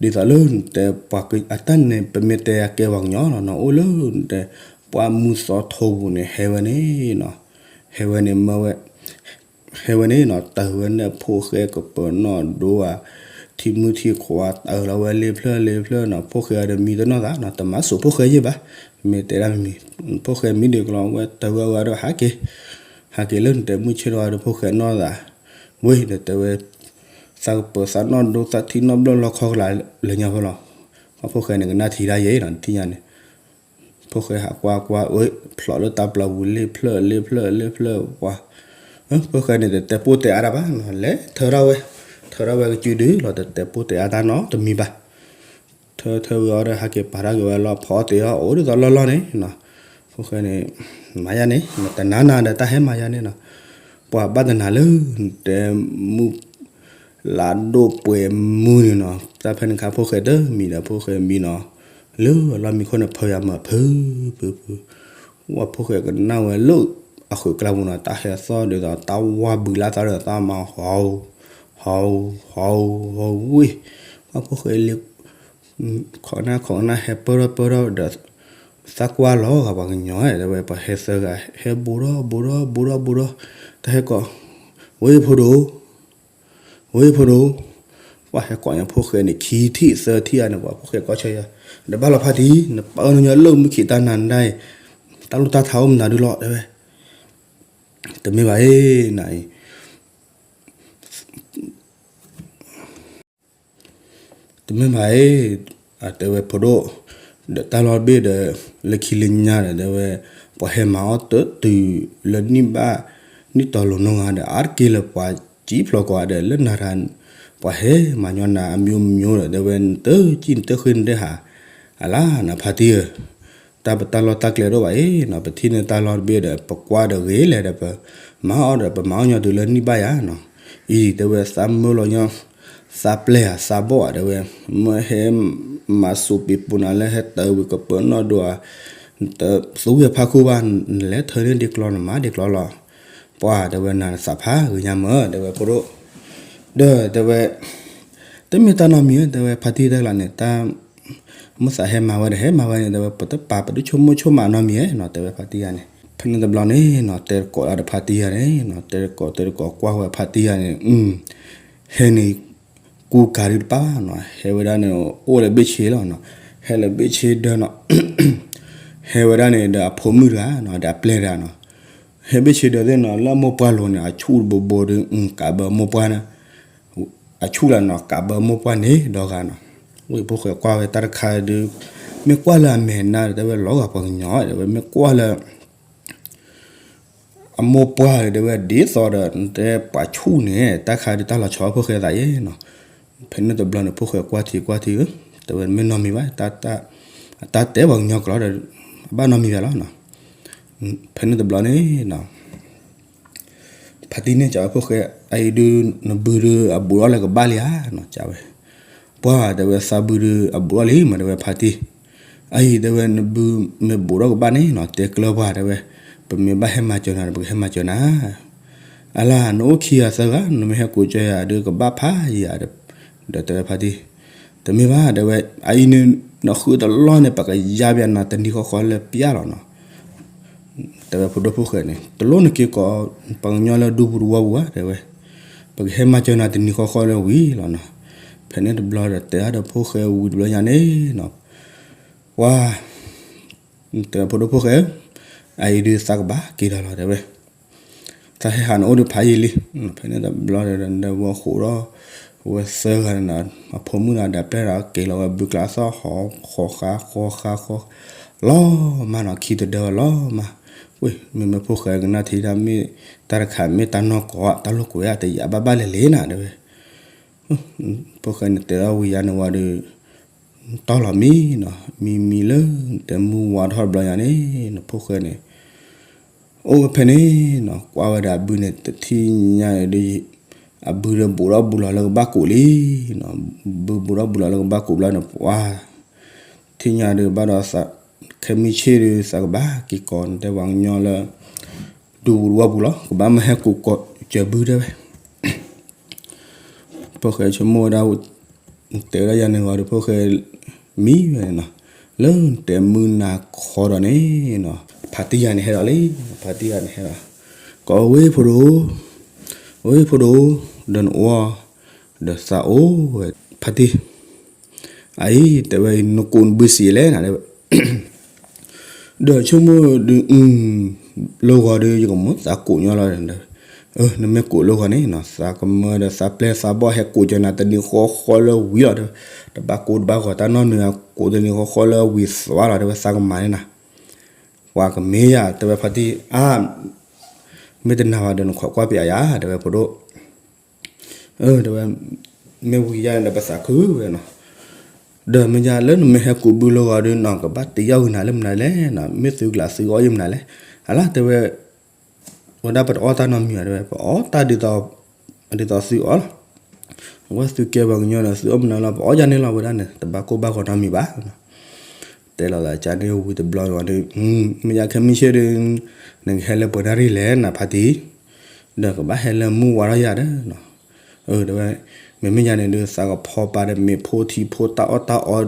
သိးလၢနတဲပှၤအတၢ်န့ၣ် ပမ့ၢ်တဲအကဲပှၤကညီလီၤနီၤ, အိၣ်လၢနတဲ ပှၢ်မုၢ်သီထိပူၤန့ၣ် ဟဲဝဲန့ၣ်နီၤ, ဟဲဝဲန့ၣ်မၢဝဲ ဟဲဝဲန့ၣ်နီၤ တၢ်ဝဲန့ၣ်ဖိၣ်ဃဲကပၢၤနီၢ်ဒိဧါ, ထံမုၢ်ထံခွါတၢ်လီၤဝဲလ့ဖျၢၣ်လ့ဖျၢၣ်နီၤ, ဖိၣ်ဃဲအံၤဒီးမံတနီၢ်သးနီၤ, တမၤစိာ်ဖိၣ်ဃဲယဲၢ်ဘၣ်, မ့ၢ်တဲဒၣ်မံၤ ဖိၣ်ဃဲမံဒုးကလီၤဝဲတၢ်ဝဲအဂၤဒီးဟးက့ၤ, ဟးက့ၤလၢနတဲမုၢ်ဆ့ၣ်ထီၣ်ဒီးဖိၣ်ဃဲနီၢ်သး, ဝဲဒီးတဲဝဲ သးကပၢၤသးနီၢ်ဒိသးထံနီၣ်ဘျီၣ်လီခီကလာ် လၢညါဖိလီၤ, ဖိၣ်ဃဲန့ၣ်ကနၣ်ထံတၢ်ယဲၢ်နီၤ တထံၣ်ညါန့ၣ် ဖိၣ်ဃဲဟးကွၢ်ကွၢ် ဖျိးလၢတၢ်ပျီပူၤလ့ဖျၢၣ်လ့ဖျၢၣ်လ့ဖျၢၣ်ပှၤ, ဖိၣ်ဃဲန့ၣ်တတဲပိၢ်တဲအါတၢ်ဘၣ်နီၤ, လဲၤထၢထီၣ်ဝဲ, ထၢထီၣ်ဝဲကစုဒုလီၤ တတဲပိၢ်တဲအါတၢ်နီတမံၤဘၣ်. ထၢထၢဝံၤအီၤဒီးဟးက့ၤပာ်ထီၣ်က့ၤဝဲလီၤ ဖီအီၣ်တ့ၢ်အီၤ အိၣ်ဒ်သိးလီၢ်လီၢ်န့ၣ်နီၤ, ဖိၣ်ဃဲန့ၣ် မၤယါန့ၣ် နတနာ်နၤဒီးတၢ်ဟဲမၤယါန့ၣ်နီၤ, ပှၤဘၣ်တနၤလၢ နတဲမုၢ် လါဒိၣ်ပှဲၤမုၢ်န့ၣ်နီၤ, တၢ်ဖဲန့ၣ်ခါဖိၣ်ဃဲတမံၤဒီးဖိၣ်ဃဲမံနီၤ, လၢအလီၢ်မံခိၣ်န့ၣ်ဖၢယၤမၤဖုဖုဖု, ဝဲဖိၣ်ဃဲကနၣ်ဝဲလၢ အဃုာ်ကျါပူၤနီၤ, တၢ်ဟဲသီၣ်ဒ်သိးတၢ်ဝါဘုးလၢ်သီဒီး သးမၤဟီၣ် ဟီၣ် ဟီၣ် ဟီၣ်ဝ့ၢ်, ဝဲဖိၣ်ဃဲလံ ခိးနၢ်ခိးနၢ်ဟဲပၢၢ်ထီၣ်ပၢၢ်ထီၣ်ဒီး သးကွၢ်လီၤဂာ်ပှၤကညီ တဲဝဲပှၤဟဲသၢဂၤ ဟဲဘူးထီၣ်ဘူးထီၣ်ဘူးထီၣ်ဘူးထီၣ်, တၢ်ဟဲကိး, ဝ့ၢ်ဖိဒိၣ် ဝ့ၢ်ဖိဒိၣ်, ပှၤဟဲကိးညါဖိၣ်ဃဲန့ၣ် ခံထံၣ်သၢထံၣ်ဧါန့ၣ် ပှၤဖိၣ်ဃဲကိးဆၢယၤ, ဒီးဘၣ်လီၤဖါတံၢ် နပာ်အၢၣ်နညီလၢမုၢ်ခံးတၢ်နၤဒၣ်အံၤ, တၢ်လိၣ်တၢ်ထးအိၣ်မနုၤဒုလီၤ တဲဝဲ, တမ့ၢ်ဘၣ်အံၤ နၤအံၤ တမ့ၢ်ဘၣ်အံၤ, တဲဝဲဖိဒိၣ်, ဒီးတၢ်လီၢ်တဘ့ၣ်ဒီး လၢခံလၢညါဒီး တဲဝဲ, ပှၤဟဲမၤအီၣ်တတုၤလၢနံၣ်ဘၣ်, နံၣ်တီၤလိၤနီၢ်ဂၤဒီး အါတက့ၢ်လၢပှၤစံၣ်ဖျိးကိးဂၤဒီး လၢနၤတၢ်, ပှၤဟဲမၤညီနၤအမျိုးမျိုးဒီး တဲဝဲ နတစံၣ်နတဃ့နတဟး, အလါနဖါတံၢ်ဧၢ တၢ်ပတၢ်လီၢ်တၢ်ကျဲတအိၣ်ဘၣ်အံၤနီၤ, ပထံၣ်န့ၢ်တၢ်လီၢ်တဘ့ၣ်ဒီး ပကွၢ်ဒီးဂ့ၤလဲၣ်ဒီး ပမၤအီၣ်ဒီး ပမၤအီၣ်ညီတုၤလၢနံၣ်ဘၣ်ယၤနီၤ, အံၤတဲဝဲသးမၢလီၤညီ, သးပျဲၢ်ဧါ သးဘီၣ်ဧါ တဲဝဲ, မၢဟဲမၤစူးပ့ၤပူၤနၤလၢဟဲတၢ်ဝံၤကပၢၤနီၣ်ဒိၣ်ဧါ, တသူဝဲဖးခိၣ်ဘၣ်, နလဲၤထၢန့ၢ်ဒံးကျီ နမၤဒံးကျီလီၤ, ပှၤတဲဝဲနၤသးဖးဂ့ၤညါမၢ တဲဝဲဖိဒိၣ်, ဒီးတဲဝဲ တမ့ၢ်တၢ်နီတမံၤ တဲဝဲဖါတံၢ်တၢ်ကျါန့ၣ် တၢ် မ့ၢ်သးဟဲမၤဝဲဒီး ဟဲမၤဝဲန့ၣ် တဲဝဲ ပတပာ်ပတဆိကမိၣ်ဆိကမးနီတမံၤဧါနီၤ တဲဝဲဖါတံၢ်ယၤန့ၣ်, ဖဲန့ၣ်တဘျီန့ၣ်နီၤ တဲတကိးဒီးဖါတံၢ်ယၤန့ၣ်နီၤ တဲတကိးတဲတကိး ကွၢ်ဝဲဖါတံၢ်ယၤန့ၣ် ဟဲန့ၣ် ကူကၤဒုးတပၣ်ဘၣ်နီၤ ဟဲဝဲဒၣ်န့ၣ် အိၣ်လၢဘ့ၣ်ဆ့လီၤနီၤ ဟဲလၢဘ့ၣ်ဆ့ဒၢနီၤ ဟဲဝဲဒၣ်န့ၣ်ဒီးအဖိမုၣ်တဂၤနီၤ ဒီးအပျဲၢ်တဂၤနီၤ ဟဲဘ့ၣ်ဆ့ဒၢသ့ၣ်နီၤ လၢအမိၢ်ပှၢ်လိၤန့ၣ် အဆူၣ်တဘိဘိဒီး ကးဘၢအမိၢ်ပှၢ်န့ၣ် အဆူၣ်လၢနီၤ ကးဘၢအမိၢ်ပှၢ်န့ၣ်ဒီဂၤနီၤ, ဝံဖိၣ်ဃဲကွၢ်ဝဲတၢ်တခါဒီး မ့ၢ်ကွၢ်လၢအမဲာ်နါဒီး တဲဝဲလီၤဂာ်ပှၤကညီ တဲဝဲမ့ၢ်ကွၢ်လၢ အမိၢ်ပှၢ်ဒီး တဲဝဲဒ်သိးဒီး တဲပှၤဆူၣ်န့ၣ် တၢ်ခါဒီးတၢ်လီၤဆီဖိၣ်ဃဲသးယဲနီၤ, ဖဲန့ၣ်တဘျီန့ၣ် ဖိၣ်ဃဲကွၢ်ထံကွၢ်ထံဧၢ, တဲဝဲမ့ၢ်နီတမံၤဘၣ်, တၢ်တဲပှၤကညီကျိာ်ဒီး အဘၣ်နီတမံၤဘၣ်လီၤနီၤ, ဖဲန့ၣ်တဘျီန့ၣ်နီၤ ဖါတံၢ်န့ၣ် ကးဝဲဖိၣ်ဃဲ, အအံၤဒုး နဘုဒုး အဘူးထီၣ်လၢကဘၣ်လံဧါနီၤ ကးဝဲ, ပှၢ်တဲဝဲ သးဘုဒုး အဘူးထီၣ်လံ မ့ၢ်တဲဝဲဖါတံၢ်, အအံၤတဲဝဲ နဘုမ့ၢ်ဘူးထီၣ်ကဘၣ်န့ၣ်နီၤ တဲကျၢၤပှၢ်တဲဝဲ, ပမ့ၢ်ဘၣ်ဟဲမၤစၢၤနၤဒီး ပကဟဲမၤစၢၤနၤ, အလၢ နအိၣ်ခံဂၤသၢဂၤ နမ့ၢ်ဟဲကိးကၢယၤဒီး ကဘၣ်ဖးယၤဒီး ဒီးတဲဝဲဖါတံၢ်, တမ့ၢ်ဘၣ် တဲဝဲ, အအံၤန့ၣ် နဃုတလီၢ်န့ၣ် ပကယါဘၣ်နၤတနံၤဃီဃီလၢပျၢ်လီၤနီၤ. တဲဝဲဖိဒိၣ်ဖိၣ်ဃဲန့ၣ် တလိၣ်နက့ၤကိး ပှၤကညီလၢဒူပူၤတဝီပူၤဘၣ် တဲဝဲ, ပကဟဲမၤစၢၤနၤတနံၤဃီဃီလၢဝံၤလီၤနီၤ. ဖဲန့ၣ်တဘျီဒီး တဲဒၣ်ဒီးဖိၣ်ဃဲဝံၤတဘျီညါန့ၣ်နီၤ, ပှၤ တဲဝဲဖိဒိၣ်ဖိၣ်ဃဲ, အအံၤဒုးသးကဘၣ်က့ၤဒီးလီၤ တဲဝဲ, သးဟဲဟးနအိၣ်ဒီးဖးယံာ်လံ. ဖဲန့ၣ်တဘျီဒီး ဝဲဃိးဒီး ဝဲသၢဂၤန့ၣ်နီၤ အဖိမုၣ်ဒီးဒီးပျဲၢ်ဒီးက့ၤလီၤဝဲဘုကျါသီၣ်ဟီ ဃီဃါဃီဃါဃီ လီၤမၢ်နီၤ ခံတဒၢဝဲလီၤမၢ်. ဝ့ၢ် မ့မ့ၢ်ဖိၣ်ဃဲကနၣ်ထံၣ်တၢ်မ့ၢ် တၢ်တခါမ့ၢ်တၢ်နီၢ်ကီၢ် တၢ်လိာ်ကွဲးအတယာ်ဘၣ်ဘၣ်လဲၤလဲၤနၤ တဲဝဲ. ဖိၣ်ဃဲန့ၣ်တဲထီၣ်ဝံၤယါန့ၣ်ဝံၤဒီး တီၢ်လီၤမံနီၤ မံမံလၢ တဲမုၢ်ဝါထီၣ်တဘျီညါန့ၣ်နီၤ ဖိၣ်ဃဲန့ၣ် အိၣ်ဝဲဖဲန့ၣ်နီၤ ကွၢ်ဝဲဒၣ်အဘုန့ၣ် တထံၣ်ညါဒီး အဘုဒီးဘူးထီၣ်ဘူးလီၤလၢကဘၣ်ကိးလံနီၤ. ဘုဘူးထီၣ်ဘူးလီၤလၢကဘၣ်ကိးဘျီန့ၣ် ပှၤ ထံၣ်ညါဒီးဘၣ်ဒီးသး ခဲမုၢ်ဆ့ၣ်ဒီးသးကဘၣ်က့ၤကိးနတဲပှၤကညီလၢ ဒူပူၤတဝီပူၤလီၤ ကဘၣ်မ့ၢ်ဟဲကိးကိးစၢၤဘု တဲဝဲ. ဖိၣ်ဃဲဆိကမိၣ်ဝဲဒၣ် တဲဝဲဒၣ်ယၤန့ၣ်ဂီၤဒီး ဖိၣ်ဃဲမံဝဲနီၤ လၢတဲမုၢ်နၤခီဒီးန့ၣ်နီၤ ဖါတံၢ်ယၤန့ၣ်ဟဲဒီးလံ ဖါတံၢ်ယၤန့ၣ်ဟဲဒီး ကိးဝဲဖိဒိၣ် ဝဲဖိဒိၣ် ဒီးနအိၣ် ဒီးသးအိၣ်ဝဲ ဖါတံၢ် အအံၤ တဲဝဲ နကိးနဘုစံးလဲၣ်နၤ တဲဝဲ ဒီးဆိကမိၣ်ဒီး လၢဂီၤဒီး ယကမၤသးကိးညီလီၤဒီး နမ့ၢ်ကိးလၢဂီၤန့ၣ်နီၤ သးကမၢဒီးသးပျဲၢ်သးဘီၣ်ဟဲကိးကၢနၤတနံၤဃီဃီလၢဝံၤလီၤ တဲဝဲ တဘၣ်ကိးတဘၣ်ဂီၤတၢ်နီတမံၤ ကိးတနံၤဃီဃီလၢဝံၤသွါလီၤ တဲဝဲ သးကမၤန့ၣ်နၤ ပှၤကမ့ၢ်ယၤ တဲဝဲဖါတံၢ် အါ မ့ၢ်တနာ်ဘၣ်ဒီး နခိးကွၢ်ပယၤယၤ တဲဝဲဖိဒိၣ် တဲဝဲ မ့ၢ်ဝံၤယၤန့ၣ်ဒီး ပသးခုဝဲနီၤ ဒီးမ့ၢ်ယၤလၢနမ့ၢ်ဟဲကိးဘုလၢဂီၤဒီးနီၤ ကဘၣ်တ့ယီၢ်ဝံၤနၤလၢမနုၤလဲၣ်နီၤ မ့ၢ်သုကလးသုအီၣ်ယမနုၤလဲၣ် အလၢတဲဝဲ ဝဲဒၣ်ပတအီၣ်တၢ်နီတမံၤဘၣ် တဲဝဲ ပအီၣ်တၢ်ဒ်သိး ဒ်သိးသုအီၣ်လီၤ အဝဲသုကဲပှၤကညီဒီး သုအီၣ်မနုၤလီၤ ပအီၣ်ယၤန့ၣ်လီၤ ဝဲဒၣ်န့ၣ် တဘၣ်ကိၢ်ဘၣ်ဂီၤနီတမံၤဘၣ် တဲလီၤသးကန့ၣ်ဝံၤတဘျီဒီး မ့ၢ်ယၤခဲမုၢ်ဆ့ၣ်ဒီး နကဟဲလၢပှဲၤနၣ်ရံၣ်လဲၣ်နၤဖါတံၢ် ဒီးကဘၣ်ဟဲလၢမုၢ်ဝါထီၣ်ယၤဒီး တဲဝဲ မ့မ့ၢ်ယၤန့ၣ်ဒီး သးကဖီပာ်ဒီးမ့ၢ်ဖိထံဖိတၢ်အီၣ်တၢ်အီ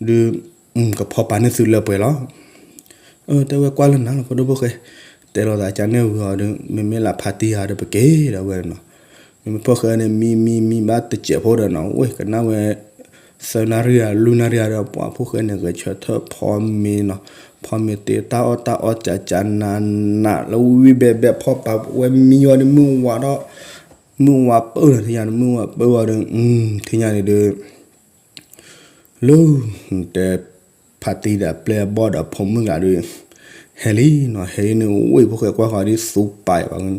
ဒီး ကဖီပာ်န့ၢ်သုလၢပှဲၤလီၤ တဲဝဲကွၢ်လၢနၤလီၤဖိဒိၣ်ဖိၣ်ဃဲ တဲလီၤသးကန့ၣ်ဝံၤအီၤဒီး မ့မ့ၢ်လၢဖါတံၢ်အီၤဒီးပက့ၤဒီးဝဲနီၤ မ့မ့ၢ်ဖိၣ်ဃဲန့ၣ် မံမံမံဘၣ်တစဲးဖိဒီးနီၤ ဝဲကနၣ်ဝဲ သၢနၣ်ရံၣ်ဧါ လွံၢ်နၣ်ရံၣ်ဧါဒီး ပှၤဖိၣ်ဃဲန့ၣ် ဂဲၤဆၢထၢၣ်ဖီမ့ၤနီၤ ဖီမ့ၤတ့တၢ်အီၣ်တၢ်အီ ကကနးနးလၢဝံၣ်ဘဲဘဲ ဖီပာ်ဝဲမံအီၤဒီး မုၢ်ဝါထီၣ် မုၢ်ဝါပၢၢ်ဒီး ထံၣ်ညါန့ၣ် မုၢ်ဝါပၢၢ်ဝဲဒီး ထံၣ်ညါန့ၣ်ဒီး လၢ တဲ ဖါတံၢ်ဒီးအပျဲၢ်အဘီၣ်ဒီးအဖိမုၣ်ဂၤဒီး ဟဲလံနီၤ ဟဲလံန့ၣ် ဝ့ၢ်ဖိၣ်ဃဲကွၢ်ဃီၤဒ်သူပာ်ဘၣ်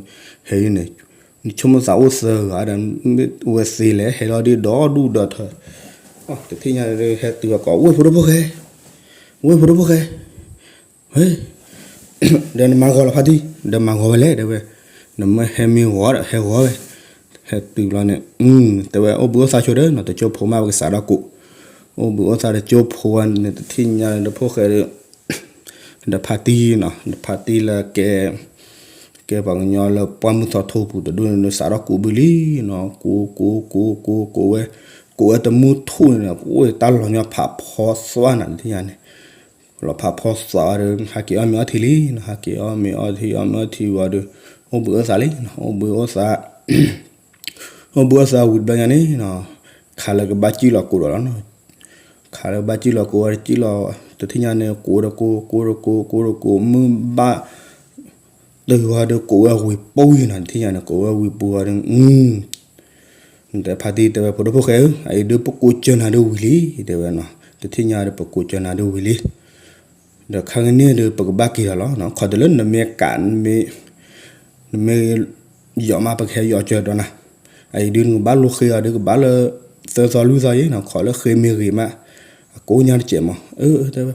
ဟဲလံန့ၣ် နဆိကမိၣ်သးအိၣ်သၢဂၤဒီး ဝဲသ့လဲၤဟဲလီၤဒ်ဒီဒူၣ်ဒီထၢ တထံၣ်ညါဒီး ဟဲတုၤအကိး ဝ့ၢ်ဖိဒိၣ်ဖိၣ်ဃဲ ဝ့ၢ်ဖိဒိၣ်ဖိၣ်ဃဲ ဟဲ ဒီးနမၤဂီၤလီၤဖါတံၢ် ဒီးမၤဂီၤဝဲလဲၣ် တဲဝဲ နမ့ၢ်ဟဲမ့ၢ်ဂီၤဒီးဟဲဂီၤဝဲ ဟဲတုၤဘျီန့ၣ် တဲဝဲ အိၣ်ဘှံးအိၣ်သါဆိဒီး နတကၠိဖိမး ပကစးထီၣ်ကိး အိၣ်ဘှံးအိၣ်သါတကၠိဖိဝဲန့ၣ် တထံၣ်ညါဒီးဖိၣ်ဃဲဒီး ဒီးဖါတံၢ်နီၤ ဒီးဖါတံၢ်လၢကဲ ကဲပှၤကညီလၢပှၢ်မုၢ်သီထိပူၤတဒူၣ်န့ၣ် စးထီၣ်ကိးဘုလံနီၤ ကိး ကိး ကိး ကိး ကိးဝဲ ကိးဝဲတမုၢ်ထူၣ်န့ၣ် အိၣ်တၢ်လီၤညီဖးဖီသွါနၤ တထံၣ်ညါန့ၣ် လီၤဖးဖီသွါဒီး ဟးက့ၤအီၣ်မ့ၤအီထံလံနီၤ ဟးက့ၤအီၣ်မ့ၤအီထံ အီၣ်မ့ၤအီထံဝံၤဒီး အိၣ်ဘှံးအိၣ်သါလံနီၤ အိၣ်ဘှံးအိၣ်သါ အိၣ်ဘှံးအိၣ်သါဝံၤတဘျီညါန့ၣ်နီၤ ခးလၢကဘၣ်စံၣ်လီၤကိးဒီးလီၤနီၤ ခးလၢကဘၣ်စံၣ်လီၤကိးဝဲ စံၣ်လီၤ တထံၣ်ညါန့ၣ်ကိးဒီးကိး ကိးဒီးကိး ကိးမုၢ်ဘၣ် တုၤဝဲဒီးကိးဝဲဝံၤပူၤနီၤ တထံၣ်ညါန့ၣ် ကိးဝဲဝံၤပူၤဝဲဒီး တဲဖါတံၢ်တဲဝဲ ဖိဒိၣ်ဖိၣ်ဃဲဧၢ အအံၤဒုးပကိးစၢၤနၤဒုးဝံၤလံ တဲဝဲနီၤ တထံၣ်ညါဒီးပကိးစၢၤနၤဒုးဝံၤလံ ဒီးခါကန့ၣ်ဒီး ပကဘၣ်က့ၤဒီးလီၤ ခီတလၢနမ့ၢ်ကး နမ့ၢ် ယီၤမး ပကဟဲယီၤစၢၤဒီးနၤ အအံၤဒုးနကဘၣ်လိဃ့အီၤဒုးကဘၣ်လၢ သၢသီလွံၢ်သီယဲနီၤ ခီလၢဃ့မ့ၢ်ဂ့ၤမး အကိးညါတစဲးမး တဲဝဲ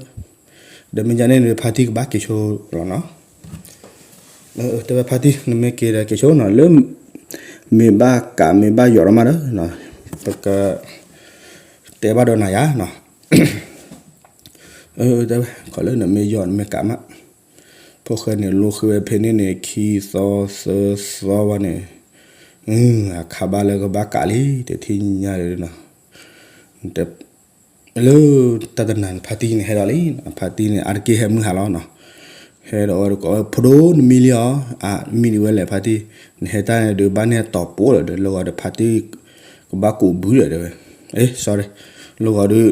ဒီးမ့ၢ်ယါန့ၣ်ဒီး ဖါတံၢ်ကဘၣ်က့ၤဆိလီၤနီၤ တဲဝဲဖါတံၢ် နမ့ၢ်က့ၤဒီးက့ၤဆိနီၤ လၢ မ့ၢ်ဘၣ်ကးမ့ၢ်ဘၣ်ယီၤဒီးမးဒီး ပက တဲဘၣ်ဒီးနၤယါနီၤ တဲဝဲ ခီလၢနမ့ၢ်ယီၤနမ့ၢ်ကးမး ဖိၣ်ဃဲန့ၣ် လိဃ့ဝဲဖဲန့ၣ်န့ၣ် ခံသီသၢသီဝဲန့ၣ်, အခးဘၣ်လၢကဘၣ်ကးလံ တထံၣ်ညါဒီးနီၤ, လၢတၢ်တနၤန့ၣ် ဖါတံၢ်န့ၣ်ဟဲဒီးလံ, ဖါတံၢ်န့ၣ် အါတက့ၢ်ဟဲမုၢ်ဟါလီၤနီၤ, ဟဲဒီးဝဲကိးဝဲ ဖိဒိၣ်နမံလံဧါ, အမံဒံးဝဲလဲၣ်ဖါတံၢ်, နဟဲတၢ်န့ၣ်ဒုး ဘၣ်န့ၢ်အတီၤပိၣ်ဒီး လၢဂီၤဒီးဖါတံၢ် ကဘၣ်ကူးဘုဒီးတဲဝဲ, အ့ sorry, လၢဂီၤဒီး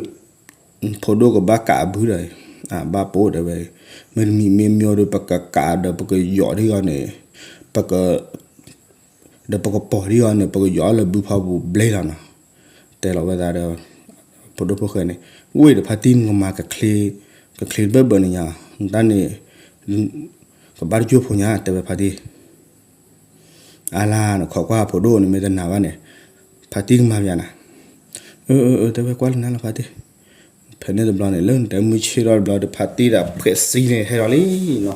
ဖိဒိၣ်ကဘၣ်ကးအဘုဒီး, အဘၣ်ပိၣ်တဲဝဲ, မ့တမံၤမ့ၢ်မ့ၢ်ဒီး ပကကးဒီးပကယီၤဒ်အီၤန့ၣ်, ပက, ဒီးပကပီၤဒ်အီၤန့ၣ် ပကယီၤလၢဘုဖီပူၤဘျ့လီၤနီၤ, တဲလီၤဝဲသးဒီး, ဖိဒိၣ်ဖိၣ်ဃဲန့ၣ်, ဝ့ၢ်ဒီးဖါတံၢ်နကမၤကချ့, ကချ့တဘၢၣ်ဘၢၣ်န့ၣ်ညါ, တၢ်န့ၣ်, ကဘၣ်တကၠိၢ်ဖိညါ တဲဝဲဖါတံၢ် အါလါ နခိးကွၢ်ဖိဒိၣ်န့ၣ်မ့ၢ်တနာ်ဘၣ်န့ၣ်, ဖါတံၢ်ကမၤပယၤနၤ, အၢ အၢ အၢ တဲဝဲကွၢ်လၢနၤလီၤဖါတံၢ်, ဖဲန့ၣ်တဘျီန့ၣ် လၢနတဲမုၢ်ဆ့ၣ်ထီၣ်တဘျီဒီး ဖါတံၢ်ဒီးဖှဲးစံန့ၣ်ဟဲဒီးလံနီၤ,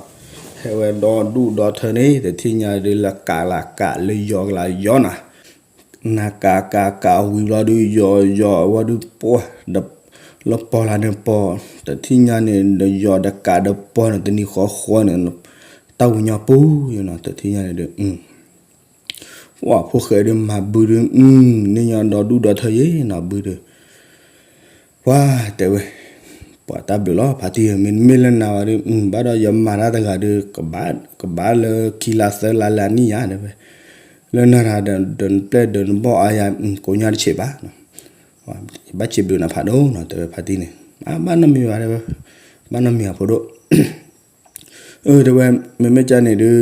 ဟဲဝဲဒီဒူၣ်ဒီထၢန့ၣ် တထံၣ်ညါဒုးလၢကးလၢကးလၢယီၤကလးယီၤနၤ နကးကးကးဝံၤဘျီဒုး ယီၤယီၤဝဲဒုး ပှၢ်ဒီး လၢပီၤလၢန့ၣ်ပီၤ, တထံၣ်ညါန့ၣ်ဒီး ယီၤဒီးကးဒီးပီၤန့ၣ် တနံၤဃီဃီန့ၣ်, တၢ်ဝံၤညီပူၤနီၤ တထံၣ်ညါန့ၣ်ဒီး, ပှၢ်ဖိၣ်ဃဲဒုးမၤဘုဒုး, န့ၢ်ညီဒီဒူၣ်ဒီထၢယ့ၣ်နီၤဘုဒုး ပှၢ်တဲဝဲ, ပှၢ်တၢ်ဘျုးလီၤ ဖါတံၢ်ဧၢ, မ့တမ့ၢ်လၢနၤဝဲဒုး, ဘၣ်ဒီးယမၤတၢ်တဂၤဒီး, ကဘၣ်လၢခံလါသၢလါလၢအနံၣ်ယါတဲဝဲ, လၢနၤဒီးနပျဲၢ်ဒီးနဘီၣ်အါယၤ, ကိးညါတဆံးဘၣ်, ဘၣ်စံးဘျုးနၤဖးဒိၣ်နီၤ တဲဝဲဖါတံၢ်န့ၣ်, ဘၣ်နီတမံၤဘၣ်တဲဝဲ, ဘၣ်နီတမံၤအဖိဒိၣ် အၢ တဲဝဲ, မ့မ့ၢ်ကန့ၣ်ဒုး,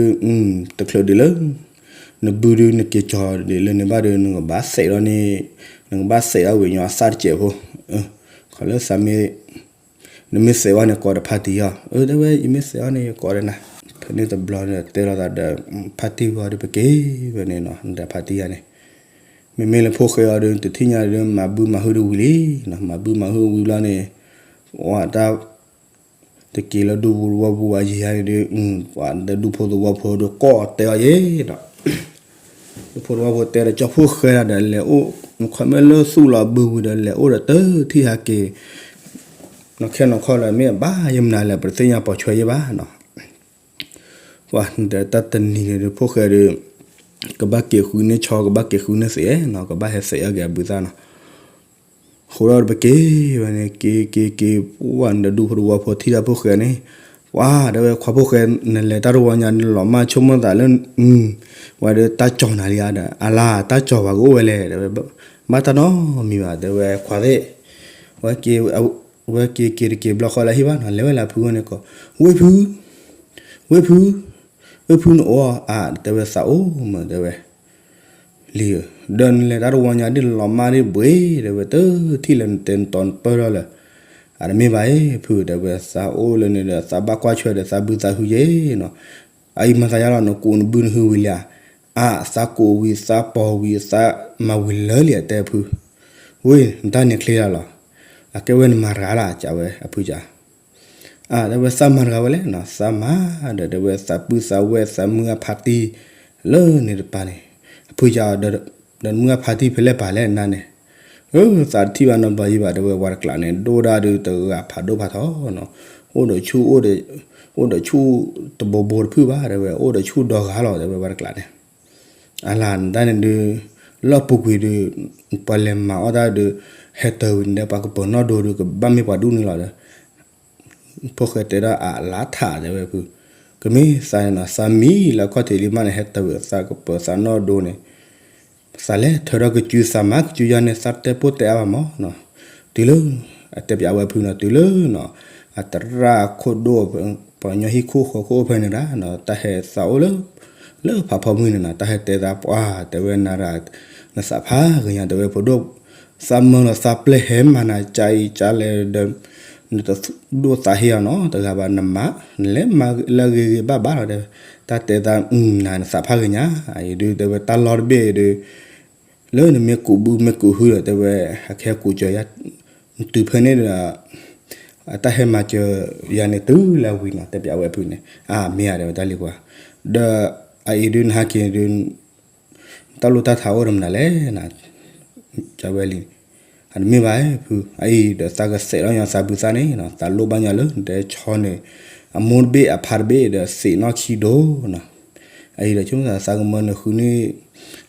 တချုးဒံးလၢ နဘုဒုးနက့ၤကီၤဒံးလၢန့ၣ်ဘၣ်ဒီး နကဘၣ်သဲးဒီးန့ၣ်, နကဘၣ်သဲးဒီးဝံၤညီအသၣ်တစဲးဖိ, ခီလၢသးမ့ၢ်, နမ့ၢ်သဲးဝဲန့ၣ်ကိးဒီးဖါတံၢ်အီၤ, အၢ တဲဝဲ ယမ့ၢ်သဲးအီၤန့ၣ် ယကိးဒီးနၤ, ဖဲန့ၣ်တဘျီန့ၣ်တဲလိာ်သးဒီး, ဖါတံၢ်ဝံၤဒီးပက့ၤဝဲန့ၣ်နီၤ ဒီးဖါတံၢ်ယၤန့ၣ်, မ့မ့ၢ်လၢဖိၣ်ဃဲအီၤဒီး တထံၣ်ညါဒီး မၤဘုမၤဟုဒုးဝံၤလံ, မၤဘုမၤဟုဝံၤဘျီန့ၣ်, ဝဲတၢ် တက့ၤလၢဒူဖိသဝီဖိအယံၤယါန့ၣ်ဒီး, ပှၤဒီးဒူဖိသဝီဖိဒီးကိးတဲအီၤယဲဒီး, ဒူဖိသဝီဖိတဲဒီးကၠီဖိၣ်ဃဲဒီးလဲၤအိၣ်, နခီမ့ၢ်လၢသူၣ်လီၤဘုဝံၤဒီးလဲၤအိၣ်ဒီးတထံၣ်ဟဲက့ၤ, နီၢ်ခဲနီၢ်ခီလၢမ့ၢ်အဘၣ်ယမနုၤလဲၣ် ပတသ့ၣ်ညါပိာ်ဆွဲယဲဘၣ်နီၤ, ပှၤဒီးတၢ်တနံၤန့ၣ်ဒီးဖိၣ်ဃဲဒီး, ကဘၣ်က့ၤဃုန့ၢ်ဆီ ကဘၣ်က့ၤဃုန့ၢ်သ့ၣ်နီၤ ကဘၣ်ဟဲသ့ၣ်အီၤက့ၤအဘုသၣ်နီၤ ဃိဒီးပက့ၤဝဲန့ၣ် က့ၤက့ၤက့ၤ, ပှၢ်ဒီးဒူဖိသဝီဖိထံၣ်တၢ်ဖိၣ်ဃဲန့ၣ်, ပှၢ်တဲဝဲခွါဖိၣ်ဃဲ နလဲၤတၢ်တဝီညါန့ၣ်လီၤမၢ်ဆိကမိၣ်သးလၢ, ဝဲဒီးတၢ်ကၠီၤနၤလံဧါဒီး အလါတၢ်ကၠီၤပှၤကအိၣ်ဝဲလဲၣ် တဲဝဲ, ဘၣ်တၢ်နီတမံၤဘၣ် တဲဝဲခွါသ့ၣ်, ဝဲက့ၤ, ဝဲက့ၤက့ၤတက့ၤဘျီဃီလၢဟံၣ်ဘၣ်နီၤ လဲၤဝဲလၢဖုဝဲန့ၣ်ကိး, ဝ့ၢ်ဖု, ဝ့ၢ်ဖု, ဝ့ၢ်ဖုနအိၣ်ဧါ တဲဝဲသးအိၣ်မး တဲဝဲ လံဧၢ, ဒီးနလဲၤတၢ်တဝီညါဒ်လီၤမၢ်ဒ်ဘှ့ၣ် တဲဝဲ တထံၣ်လၢနတဲနတီနပၢၢ်ထီၣ်လၢ, အတမ့ၢ်ဘၣ်အံၤ ဖု တဲဝဲ သးအိၣ်လၢန့ၣ်ဒီး သးဘၣ်ကွၢ်ဆွဲဒီးသးဘုသးဟုယဲနီၤ, အအံၤမၤသးယါလီၤ နကူးနဘုနဟုဝံၤလံဧါ, အါ သးကူးဝံၤသးပီၤဝံၤသးမၤဝံၤလၢာ်လံဧါ တဲဖု, ဝ့ၢ် နတၢ်န့ၣ်ချ့လၢလီၤ, အကဲဝဲနမၤတဂၤလၢ ကးဝဲအဖုကး အါ တဲဝဲသးမၤတဂၤဝဲလဲၣ်နီၤ သးမၤဒီး တဲဝဲသးပုၢ်သးဝဲၢ်သးမုၢ်အဖါတံၢ် လၢန့ၣ်တပၤန့ၣ်, အဖုကး ဒီးနမုၢ်အဖါတံၢ်ဖဲလဲၣ်ပာ်လဲၣ်နၤန့ၣ်, အၢ သးတထံၣ်ဘၣ်နီတဘျီယံၤဘၣ် တဲဝဲဝဲတကျးန့ၣ် ဒိၣ်ဒၣ်ဒုးတဂၤဖးဒိၣ်ဖးထီနီၤ, အိၣ်ဒီးဆူၣ်, အိၣ်ဒီးဆူၣ်တဘိဘိတဖုၣ်ဘၣ် တဲဝဲ အိၣ်ဒီးဆူၣ်ဒီဂၤလီၤ တဲဝဲဝဲတကျးန့ၣ် အလၢနတၢ်န့ၣ်ဒုး, လၢအပူၤကွံာ်ဒုး, ပှၤလဲၤမၤအီၣ်တၢ်ဒုး, ဟဲတၢၤဝံၤန့ၣ်ဒီး ပှၤကပၢၤနီၣ်ဒိဒုး ကဘၣ်မ့ၢ်ပှၤဒူၣ်န့ၣ်လီၤဒီး, ဖိၣ်ဃဲတဲဒၣ်အလါထးတဲဝဲဖု, ကမ့ၢ်သးန့ၣ်နီၤ သးမံလၢအခီၣ်ထံးလံမးန့ၣ် ဟဲတၢၤဝံၤသးကပၢၤသးနီၣ်ဒိန့ၣ် သးလဲၤထၢထီၣ်ကစုသးမၤကစုယါန့ၣ် သးတဲပိၢ်တဲအါဘၣ်မးနီၤ, တုၤလၢ, အတဲပျးဝဲဖုနီၤ တုၤလၢနီၤ, အသရၣ်ခိၣ်ဒိၣ်, ပှၤကညီဟံၣ်ခိၣ်ဃီခိၣ်အိၣ်ဖဲန့ၣ်ဒၣ်နီၤ တၢ်ဟဲသးအိၣ်လၢ, လၢဖးဖီမုၢ်န့ၣ်နီၤ တၢ်ဟဲတဲသးပှၢ် တဲဝဲနၤဒၣ်, နသးဖးဂ့ၤညါ တဲဝဲဖိဒိၣ်, သးမၢလီၤသးပျဲၢ်ဟဲမၤနၤကၠါအံၤကၠါလဲၣ်ဒီး နတဒိၣ်သးဟ့အီၤနီတဂၤဘၣ် နမၤ, နလဲၤမၤလၢအဂ့ၤဂ့ၤဘၣ်ဘၣ်လီၤ တဲဝဲ, တၢ်တဲသးနၤနသးဖးဂ့ၤညါ, အအံၤဒုး တဲဝဲတၢ်လီၢ်တဘ့ၣ်ဒုး, လၢနမ့ၢ်ကူးဘုမ့ၢ်ကူးဟုဒီး တဲဝဲ, အခဲကူးစၢၤယါ, တုၤဖဲန့ၣ်ဒီး, အတၢ်ဟဲမၤစၢၤယၤန့ၣ်တုၤလၢဝံၤနီၤ တဲပျးဝဲဖုန့ၣ် အမ့ၢ်ဧါ တဲဝဲတၢ်လံၤကွၢ်, ဒီး, အအံၤဒုးနဟးက့ၤဒုး တၢ်လိၣ်တၢ်ထးအိၣ်ဒီးမနုၤလဲၣ်, ကဝဲလံ, အတမ့ၢ်ဘၣ်ဖု အအံၤဒီးသးကစဲးထီၣ်ညီသးဘုသၣ်န့ၣ် သးလိၣ်ဘၣ်ညီလၢနတဲဆီန့ၣ်, အမိၢ်တဘ့ၣ်အဖါတဘ့ၣ်ဒီးသ့ၣ်နီၣ်ခံဒိၣ်နီၤ. အအံၤဒီးဆိကမိၣ်သး သးကမၢနဃုန့ၢ်,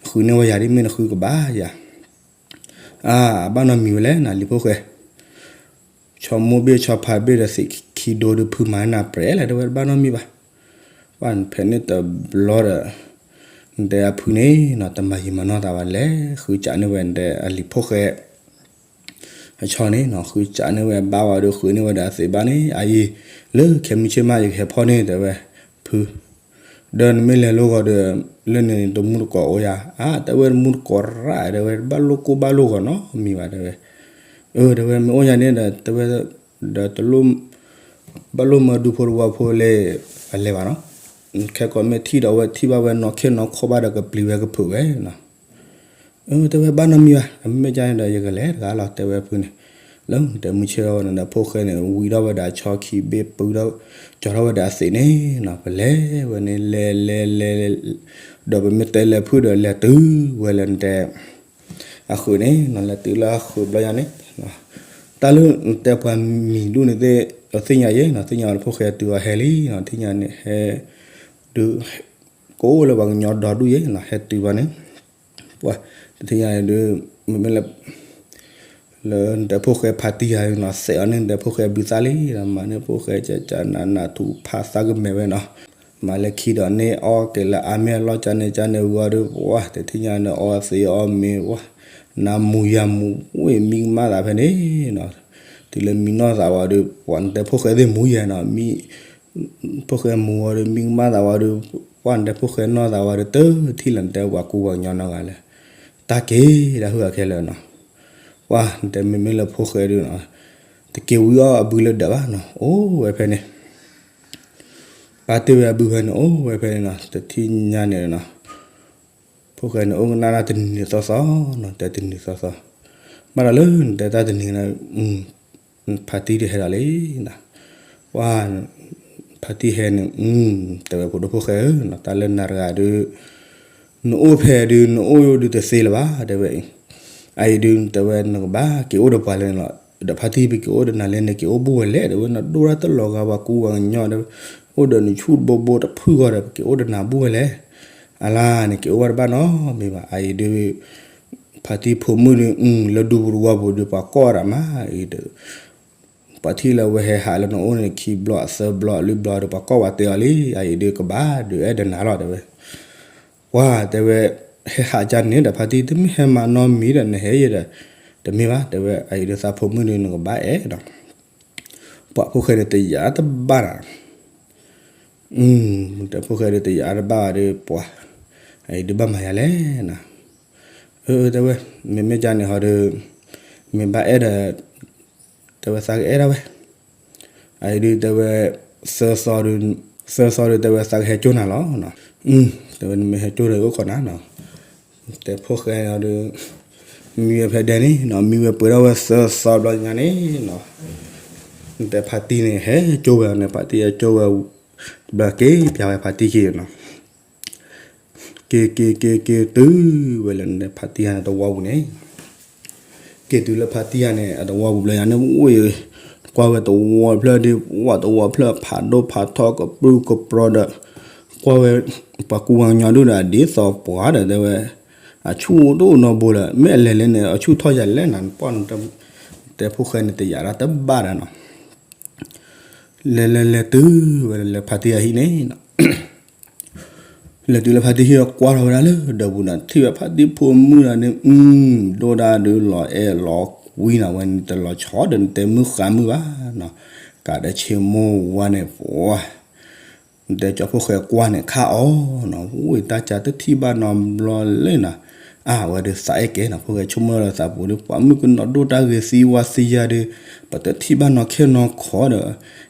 ဃုန့ၢ်ဝဲယၤဒ်မ့ၢ်နဃုကဘၣ်ယၤ, အါ အဘၣ်နီတမံၤဝဲလဲၣ်နီၤ လံၤဖိၣ်ဃဲ, ဆီမိၢ်ဘ့ၣ်ဆီဖါဘ့ၣ်ဒီးသ့ၣ်ခံဒိၣ်ဒီးဖုမၤနၢ်ပြဲးလဲၣ် တဲဝဲတဘၣ်နီတမံၤဘၣ်. ပှၢ်ဖဲန့ၣ်တဘျီဒီး နတဲအဖုန့ၣ်နီၤ တမၤယံာ်မၤနီၢ်သးဘၣ်လဲၣ်, ဃုစးန့ၢ်ဝဲနတဲအလံၤဖိၣ်ဃဲ အဆီန့ၣ်နီၤ, ဃုစးန့ၢ်ဝဲဘၣ်ဝဲဒီး ဃုန့ၢ်ဝဲဒီးအသ့ၣ်ဘၣ်န့ၣ် အအံၤ လၢခဲမုၢ်ဆ့ၣ်မး ယကဟဲဖီၣ်န့ၢ် တဲဝဲ, ဖု ဒီးနမ့ၢ်လဲၤလိာ်ဂီၤဒီး လၢန့ၣ်တမူတကိးအိၣ်ယၤ, အါ တဲဝဲတမူတကိးရၣ် တဲဝဲ ဘၣ်လိၣ်ကိၢ်ဘၣ်လိၣ်ဂီၤနီတမံၤဘၣ် တဲဝဲ, အၢ တဲဝဲ မ့ၢ်အိၣ်ယၤန့ၣ်ဒီး တဲဝဲ ဒီးတလိၣ် ဘၣ်လိၣ်မၢဒူဖိတဝီဖိလၢ အလဲၤဘၣ်နီၤ, ခဲကိးမ့ၢ်ထံၣ်ဒီးဝဲ ထံၣ်ဘၣ်ဝဲနီၢ်ခဲနီၢ်ခီၣ်ဘၣ်ဒီးကပျံၤဝဲကဖုးဝဲနီၤ. အၢ တဲဝဲဘၣ်နီတမံၤဘၣ်, အမ့ၢ်ကန့ၣ်ဒီး ယကလဲၤတဂၤလီၤ တဲဝဲဖုန့ၣ်, လၢတဲမုၢ်ဆ့ၣ်ထီၣ်ဝဲန့ၣ်ဒီး ဖိၣ်ဃဲန့ၣ် ဝံၤထီၣ်ဝဲဒၣ်ဆီခံဘ့ၣ် ပုၢ်ထီၣ် ကၠီၤထီၣ်ဝဲဒၣ်အသ့ၣ်န့ၣ်နီၤ, ပလဲၤဝဲန့ၣ် လဲၤလဲၤလဲၤ ဒီးပမ့ၢ်တဲလဲၤဖုဒီး လဲၤတုၤဝဲလၢနတဲ အဃုာ်န့ၣ်နီၤ, လဲၤတုၤလၢအဃုာ်ဘျီယၤန့ၣ်, တၢ်လၢနတဲပှၤမံၤဒူၣ်န့ၣ်သ့ၣ် သ့ၣ်ညါယဲနီၤ, သ့ၣ်ညါဝဲလၢဖိၣ်ဃဲတုၤအီၤဟဲလံနီၤ, သ့ၣ်ညါန့ၣ်ဟဲ ဒုး ကအိၣ်လၢပှၤကညီဒီဒူၣ်ယဲနီၤ, ဟဲတုၤဘၣ်န့ၣ် ပှၤ တသ့ၣ်ညါန့ၣ်ဒုး မ့မ့ၢ်လၢ လၢနတဲဖိၣ်ဃဲဖါတံၢ်ယၤနီၤ သဲးအီၤန့ၣ် နတဲဖိၣ်ဃဲဘုသၣ်လံဒီး မၤန့ၢ်ဖိၣ်ဃဲကကနးနးထူဖးသးကမဲာ်ဝဲနီၤ, မၤလၢခံဒီးန့ၣ် အီၣ်က့ၤလၢအါမ့ၢ်အလီၢ်ကန့ၣ်ကန့ၣ်ဝံၤအီၤဒီး ပှၤ တသ့ၣ်ညါန့ၣ် အီသံးအီမ့ၤ ပှၤ နၤမူၤယၤမူၤ အိၣ်မံကမၣ်သးဖဲန့ၣ်နီၤ, တုၤလၢမံနီၢ်သးဝံၤဒီး ပှၤနတဲဖိၣ်ဃဲသ့ၣ်မူၤယၤနီၤ မံ ဖိၣ်ဃဲမူၤဝံၤဒီး မံကမၣ်သးဝံၤဒီး ပှၤနတဲဖိၣ်ဃဲနီၢ်သးဝံၤဒီး တထံၣ်လၢနတဲပှၤကူပှၤကညီနီတဂၤလၢၤ, တၢ်က့ၤတၢ်ဟုၣ်အခဲလၢာ်နီၤ, ပှၤနတဲမ့မ့ၢ်လၢဖိၣ်ဃဲဒုးနီၤ တက့ၤဝံၤအီၣ်အဘုလၢဒၢးဘၣ်နီၤ အိၣ်ဝဲဖဲန့ၣ်, ပာ်တ့ၢ်ဝဲအဘုဖဲန့ၣ် အိၣ်ဝဲဖဲန့ၣ်နီၤ တထံၣ်ညါန့ၣ်နီၤ ဖိၣ်ဃဲန့ၣ် အိၣ်ကနၣ်တၢ်တနံၤသီသီနီၤ တဲတနံၤသီသီ, ဘၣ်ဒီးလၢနတဲတၢ်တနံၤန့ၣ် ဖါတံၢ်တဟဲဒီးလံနီၤ, ပှၤ ဖါတံၢ်ဟဲန့ၣ် တဲဝဲဖိဒိၣ်ဖိၣ်ဃဲဧၢနီၤ တၢ်လၢနၤတဂၤဒုး နအိၣ်ဖဲဒုး နအိၣ်ဒုးတသ့လၢၤဘၣ် တဲဝဲ, အအံၤဒုး တဲဝဲနကဘၣ်က့ၤအိၣ်ဒီးပှၤလဲၣ်န့ၣ်လီၤ, ဒီးဖါတံၢ်ပက့ၤအိၣ်ဒီးနၤလဲၣ်န့ၣ် က့ၤအိၣ်ဘူၣ်ဝဲလဲၣ် တဲဝဲ နဒိၣ်တၢ်တလီၤဂာ်ပှၤကူပှၤကညီဒီး အိၣ်ဒီးနဆူၣ်တဘိဘိတဖုၣ်ဂီၢ်ဒီး ပက့ၤအိၣ်ဒီးနၤဘူၣ်ဝဲလဲၣ်, အလါန့ၣ် က့ၤအိၣ်ဘၣ်တဘၣ်နီတမံၤဘၣ် အအံၤဒုး ဖါတံၢ်ဖိမုၣ်ဒုး လၢဒူပူၤတဝီပူၤဒုး ပှၤကိးတၢ်မးအံၤဒီး ပှၤထံၣ်လၢဝဲဟဲဟးလၢနအိၣ်န့ၣ် ခံဘျီသၢဘျီလွံၢ်ဘျီဒီး ပှၤကိးဝဲတဲအီၤလံ အအံၤဒုးကဘၣ်ဒုးအဲၣ်ဒိးနၤလီၤ တဲဝဲ, ပှၤတဲဝဲ ဟဲဟးကန့ၣ်ဒီး ဖါတံၢ်တမ့ၢ်ဟဲမၤနီတမံၤဒီး နဟဲယဲဒီး တမ့ၢ်ဘၣ် တဲဝဲ အအံၤဒုးသးဖိမုၣ်ဒုး နကဘၣ်အဲၣ်ဒီး ပှၤဖိၣ်ဃဲန့ၣ်တယာ်တဘၣ်ဒီး တဲဖိၣ်ဃဲဒုးတယာ်တဘၣ်ဘၣ်ဒီး ပှၤ အအံၤဒုးဘၣ်မၤယၤလဲၣ်နီၤ, အၢ တဲဝဲ မ့မ့ၢ်ကန့ၣ်ဟီဒီး မ့ၢ်ဘၣ်အဲၣ်ဒီး တဲဝဲသးကအဲၣ်ဒၣ်ဝဲ, အအံၤဒုးတဲဝဲ သၢသီဒုး သၢသီဒုးတဲဝဲသးကဟဲကၠိနၤလီၤ, တဲဝဲနမ့ၢ်ဟဲကၠိဒီး အိၣ်ခိးနၤနီၤ, တဲဖိၣ်ဃဲဒီး မံဝဲဖဲဒဲးန့ၣ်နီၤ မံဝဲပှဲၤထီၣ်ဝဲသၢသီဘျီညါန့ၣ်နီၤ, တဲဖါတံၢ်န့ၣ် ဟဲကၠိဝဲန့ၣ် ဖါတံၢ်ဟဲကၠိဝဲ တဘျီက့ၤပျးဝဲဖါတံၢ်ခံနီၤ က့ၤက့ၤက့ၤက့ၤတုၤဝဲလၢနဖါတံၢ်ဟါန့ၣ်တဝီပူၤန့ၣ်, က့ၤတုၤလၢဖါတံၢ်ဟါန့ၣ် အတဝီပူၤဘျီယၤန့ၣ် အိၣ် ကွၢ်ဝဲတဝီဖျၢၣ်ဒုး ဝဲတဝီဖျၢၣ်ဖးဒိၣ်ဖးထီကပြုၢ်ကပြီဒီး ကွၢ်ဝဲ ပှၤကူပှၤကညီဒုးဒီးအဒ်သိးပှၤဒီးတဲဝဲ အဆူၣ်တအိၣ်နီတဘိလၢ မ့ၢ်အလဲၤလဲၣ်န့ၣ် အဆူၣ်ထီၣ်ယၤလဲၣ်နၤ ပှၢ် တဲဖိၣ်ဃဲန့ၣ်တယာ်ဒၣ်တဘၣ်ဒီးနီၤ လဲၤလဲၤလဲၤတုၤဝဲလၢဖါတံၢ်အဟံၣ်န့ၣ်နီၤ လဲၤတုၤလၢဖါတံၢ်ဟံၣ်ဒီးကွၢ်ထီၣ်ဝဲဒၣ်လၢဒၢးပူၤန့ၣ် ထံၣ်ဝဲဖါတံၢ်ဖိမုၣ်ဒီးန့ၣ် ဒိၣ်ဒၣ်ဒုးလီၤအဲၣ်လီၤကွံနၤဝဲန့ၣ် တလီၤဆီဒီးနတဲမုၢ်ဃါမုၢ်ဘၣ်နီၤ ကးဒီးဆ့မိၢ်ဝါန့ၣ် ပှၤ နတဲကၠီဖိၣ်ဃဲကွၢ်န့ၣ်ခါအီၤနီၤ ဝံၤတၢ်ကၢတထံၣ်ဘၣ်နီတဘျီလၢနီၤ အါဝဲဒုးသးအဲၣ်ကဲနီၤ ဖိၣ်ဃဲဆိကမိၣ်လၢသးပူၤဒီး ပှၤမုၣ်ကနီၤဒိၣ်တၢ်ဂ့ၤသံဝါသံယၤဒီး ပတထံၣ်ဘၣ်နီၢ်ခဲနီၢ်ခီဒီး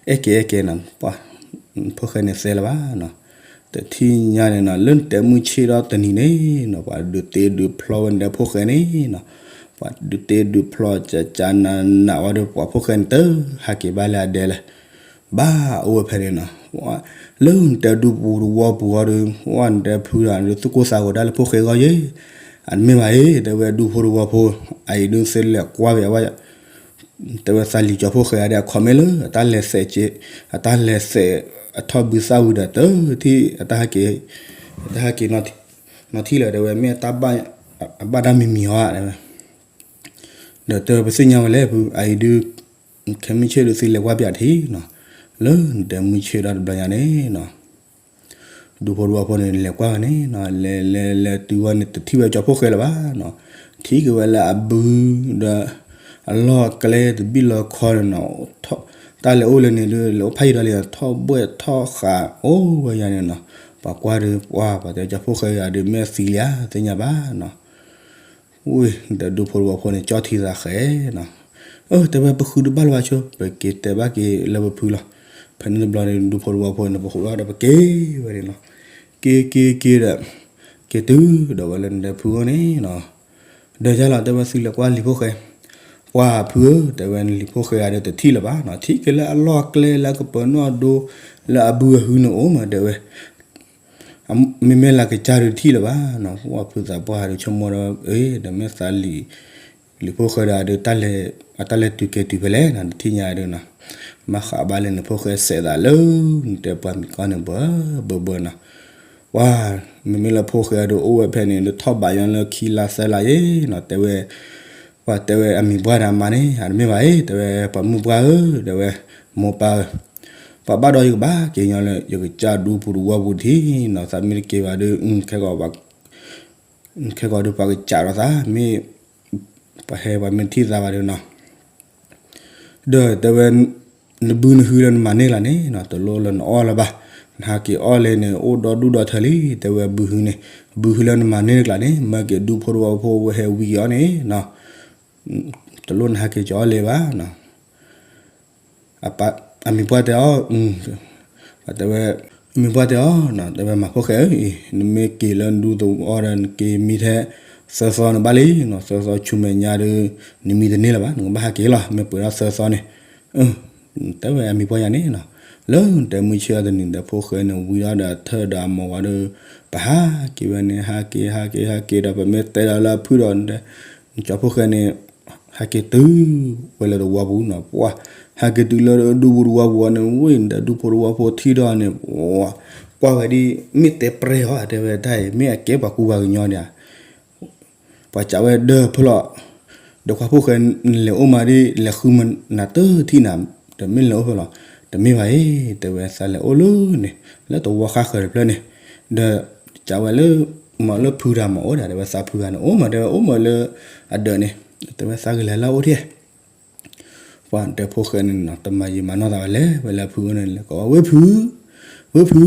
အဲၣ်ကဲအဲၣ်ကဲနီၤ ပှၤ ဖိၣ်ဃဲန့ၣ်သဲလၢၤဘၣ်နီၤ တထံၣ်ညါန့ၣ်နီၤ လၢနတဲမုၢ်ဆ့ၣ်ထီၣ်တနံၤန့ၣ်နီၤ ပှၤဒုးတ့ဒုးဖျီဝဲနတဲဖိၣ်ဃဲန့ၣ်နီၤ ပှၤဒုးတ့ဒုးဖျီကကနးနးဝဲဒီး ပှၤဖိၣ်ဃဲန့ၣ်တဟးက့ၤဘၣ်လၢအဒဲလၢၤ ဘၣ်အိၣ်ဝဲဖဲန့ၣ်နီၤ လၢနတဲဒူပူၤတဝီပူၤအီၤဒီး ပှၤနတဲဖုဒီးဒုးသူၣ်ကိၢ်သးဂီၤဒၣ်လၢဖိၣ်ဃဲဂီၢ်ယဲ အတမ့ၢ်ဘၣ်အံၤ တဲဝဲဒူဖိတဝီဖိ အအံၤဒုးသ့လဲၤကွၢ်ဝဲအဝဲ တဲဝဲသးလံၤကၠီဖိၣ်ဃဲဂၤဒီး အ comment လၢ အတၢ်လဲၤသဲးက့, အတၢ်လဲၤသဲး အထီၣ်ဘုသၣ်ဝံၤဒီး တထံၣ် အတၢ်ဟဲက့ၤ, အတၢ်ဟဲက့ၤ နီၢ်ထံၣ်လၢၤ တဲဝဲမ့ၢ်အတၢ်ဘၣ်, အဘၣ်တၢ်မံၤမံၤအီၤဧါ တဲဝဲ, ဒီးတဲဝဲပသ့ၣ်ညါဝဲလဲၣ်ဖု အအံၤဒုး ခဲမုၢ်ဆ့ၣ်ဒုးသုလဲၤကွၢ်ပၠးထံနီၤ, လၢနတဲမုၢ်ဆ့ၣ်ဒီတဘျီညါန့ၣ်နီၤ ဒူဖိတဝီဖိန့ၣ် လဲၤကွၢ်ဝဲန့ၣ်နီၤ, လဲၤလဲၤလဲၤတုၤဝဲန့ၣ် တထံၣ်ဝဲကၠီဖိၣ်ဃဲလၢၤဘၣ်နီၤ, ထံၣ်က့ၤဝဲလၢအဘုဒီး အလီၢ်အကျဲတဘ့ၣ်လၢခီန့ၣ်နီၤ, တၢ်လဲၤအိၣ်လၢန့ၣ်ဒုး လဲၤအိၣ်ဖးယံၤဒီးလံ ထီၣ်ဘှဲၣ်ထီၣ်ဃးအိၣ်ဝဲယၤန့ၣ်နီၤ, ပှၤကွၢ်ဒုး ပှၤ ပှၤတဲကၠီဖိၣ်ဃဲယၤဒုး မ့ၢ်အသံလံဧါ သ့ၣ်ညါဘၣ်နီၤ ဝံၤ ဒီးဒူဖိတဝီဖိန့ၣ် ကၠီထံသးဃဲနီၤ, အၢ တဲဝဲပဃုတဘၣ်လၢၤဘၣ်ဆိ ပက့ၤတဲဘၣ်က့ၤလၢပဖုလီၤ, ဖဲန့ၣ်တဘျီန့ၣ် ဒူဖိတဝီဖိန့ၣ် ပဃုဒီးပက့ၤဝဲန့ၣ်လီၤ, က့ၤက့ၤက့ၤဒီး က့ၤတုၤဒီးဝဲလၢနတဲဖုအိၣ်န့ၣ်နီၤ, ဒီးယၤလီၤ တဲဝဲသုလဲၤကွၢ်လံၤဖိၣ်ဃဲ, ပှၤဖုဧၢ တဲဝဲလံၤဖိၣ်ဃဲဂၤဒီးတထံၣ်လၢၤဘၣ်နီၤ, ထံၣ်က့ၤလၢအလီၢ်အကျဲလၢအကပၤနီၣ်ဒိ လၢအဘုအဟုန့ၣ်အိၣ်မး တဲဝဲ မ့မ့ၢ်လၢကစၢ်ဒုးတထံၣ်လၢၤဘၣ်နီၤ, ပှၤဖုသးပှၢ်ဒီးဆိကမိၣ်ဒီး အ့ ဒီးမ့ၢ်သးလံၤ, လံၤဖိၣ်ဃဲဒီးဒုး အတၢ်လဲၤတုၤက့ၤတုၤဖဲလဲၣ်နီၤ တထံၣ်ညါဒုးနီၤ, ဘၣ်ဃးဘၣ်လၢနဖိၣ်ဃဲစဲးသးလၢ နတဲပှၤမံၤကီၢ်န့ၣ် ဘၢဘၢဘၢနီၤ, ပှၤ မ့မ့ၢ်လၢဖိၣ်ဃဲဒီးအိၣ်ဝဲဖဲန့ၣ် လၢထီၣ်ဘးညီလၢခံလါသၢလါယဲနီၤ, တဲဝဲ ပှၤတဲဝဲအမံၤပှၢ်ဒီးအမါန့ၣ် အတမ့ၢ်ဘၣ်အံၤ တဲဝဲပှၤမုၣ်ပှၢ်ဧၢ တဲဝဲ မိၢ်ပၢ်ဧၢ, ပှၤဘၣ်ဒီးယကဘၣ်က့ၤညီလၢ ယကစၢ်ဒူပူၤတဝီပူၤတထံၣ်နီၤ, သးမ့ၢ်တက့ၤဘၣ်ဒီး ခဲကီး ခဲကီးဒီးပှၤကစးဒီးသး မ့ၢ် ပှၤဟဲပှၤမ့ၢ်ထံၣ်သးဘၣ်ဒီးနီၤ, ဒီးတဲဝဲ နဘုနဟုလၢနမၤန့ၢ်ကျါန့ၣ်နီၤ တလိၣ်လၢနအီၣ်လၢၤဘၣ်, နဟးက့ၤအီၣ်လဲၣ်န့ၣ် အိၣ်ဒီဒူၣ်ဒီထၢလံ, တဲဝဲဘုဟုန့ၣ်, ဘုဟုလၢနမၤန့ၢ်ကျါန့ၣ် မၢက့ၤဒူဖိတဝီဖိဝဲဟဲဝံၤအီၤန့ၣ်နီၤ, တလိၣ်နဟးက့ၤကအီၣ်လဲၣ်ဘၣ်နီၤ အမံၤပှၢ်တဲအီၤ, တဲဝဲ, အမံၤပှၢ်တဲအီၤ, တဲဝဲမၤဖိၣ်ဃဲဧၢ, နမ့ၢ်က့ၤလၢနဒူသဝီဒီး နက့ၤမံထဲသၢသီန့ၣ်ဘၣ်လံနီၤ, သၢသီဆူမဲာ်ညါဒီး နမံတန့ၢ်လၢၤဘၣ်, နကဘၣ်ဟးက့ၤလီၤ, မ့ၢ်ပှဲၤဒီးသၢသီန့ၣ်, တဲဝဲအမံၤပှၢ်ယၤန့ၣ်နီၤ, လၢနတဲမုၢ်ဆ့ၣ်အီၤတနံၤဒီး ဖိၣ်ဃဲန့ၣ် ဝံၤဒီးဒီးထၢဒီးအမိၢ်ဝဲဒီး ပဟးက့ၤဝဲန့ၣ် ဟးက့ၤ ဟးက့ၤ ဟးက့ၤဒီး ပမ့ၢ်တဲဒီးလၢအဖုဒီး ကၠီဖိၣ်ဃဲန့ၣ် ဟဲက့ၤတုၤဝဲလၢသဝီပူၤနီၤ, ပှၤ ဟဲက့ၤတုၤလၢဒူပူၤသဝီပူၤအီၤန့ၣ် ဝံၤဒီးဒူဖိသဝီဖိထံၣ်ဒီးန့ၣ် ပှၤ ကွၢ်ဝဲဒ် မ့ၢ်တဲပြဲအီၤ တဲဝဲတၢ်အံၤ မ့ၢ်အကဲပှၤကူပှၤကညီဒံးဧါ ပှၤစံးဝဲဒီးဖဲလီၤ, ဒီးခွါဖိၣ်ဃဲ နလဲၤအိၣ်မးဒ် လဲၤဃုမနၤတထံၣ်နၤ, ဒီးမ့ၢ်လဲၤအိၣ်ဖဲလီၤ, တမ့ၢ်ဘၣ်အံၤ တဲဝဲသးလဲၤအိၣ်လၢန့ၣ် လၢသဝီဃါဃၢၤတဖျၢၣ်န့ၣ်, ဒီးစံးဝဲလၢ မ့ၢ်လၢဖုတၢ်မၤအိၣ်ဒၣ် တဲဝဲသးဖုဂၤန့ၣ် အိၣ်မး တဲဝဲအိၣ်မးလၢအဒၢးန့ၣ်, တဲဝဲသးကလဲၤလၢအအိၣ်ထံၣ် ပှၤတဲဖိၣ်ဃဲန့ၣ်နီၤ တမၤယံာ်မၤနီၢ်သးဝဲလဲၣ်, ဝဲလၢအဖုအိၣ်န့ၣ် လဲၤကိးဝဲ ဝ့ၢ်ဖု, ဝ့ၢ်ဖု,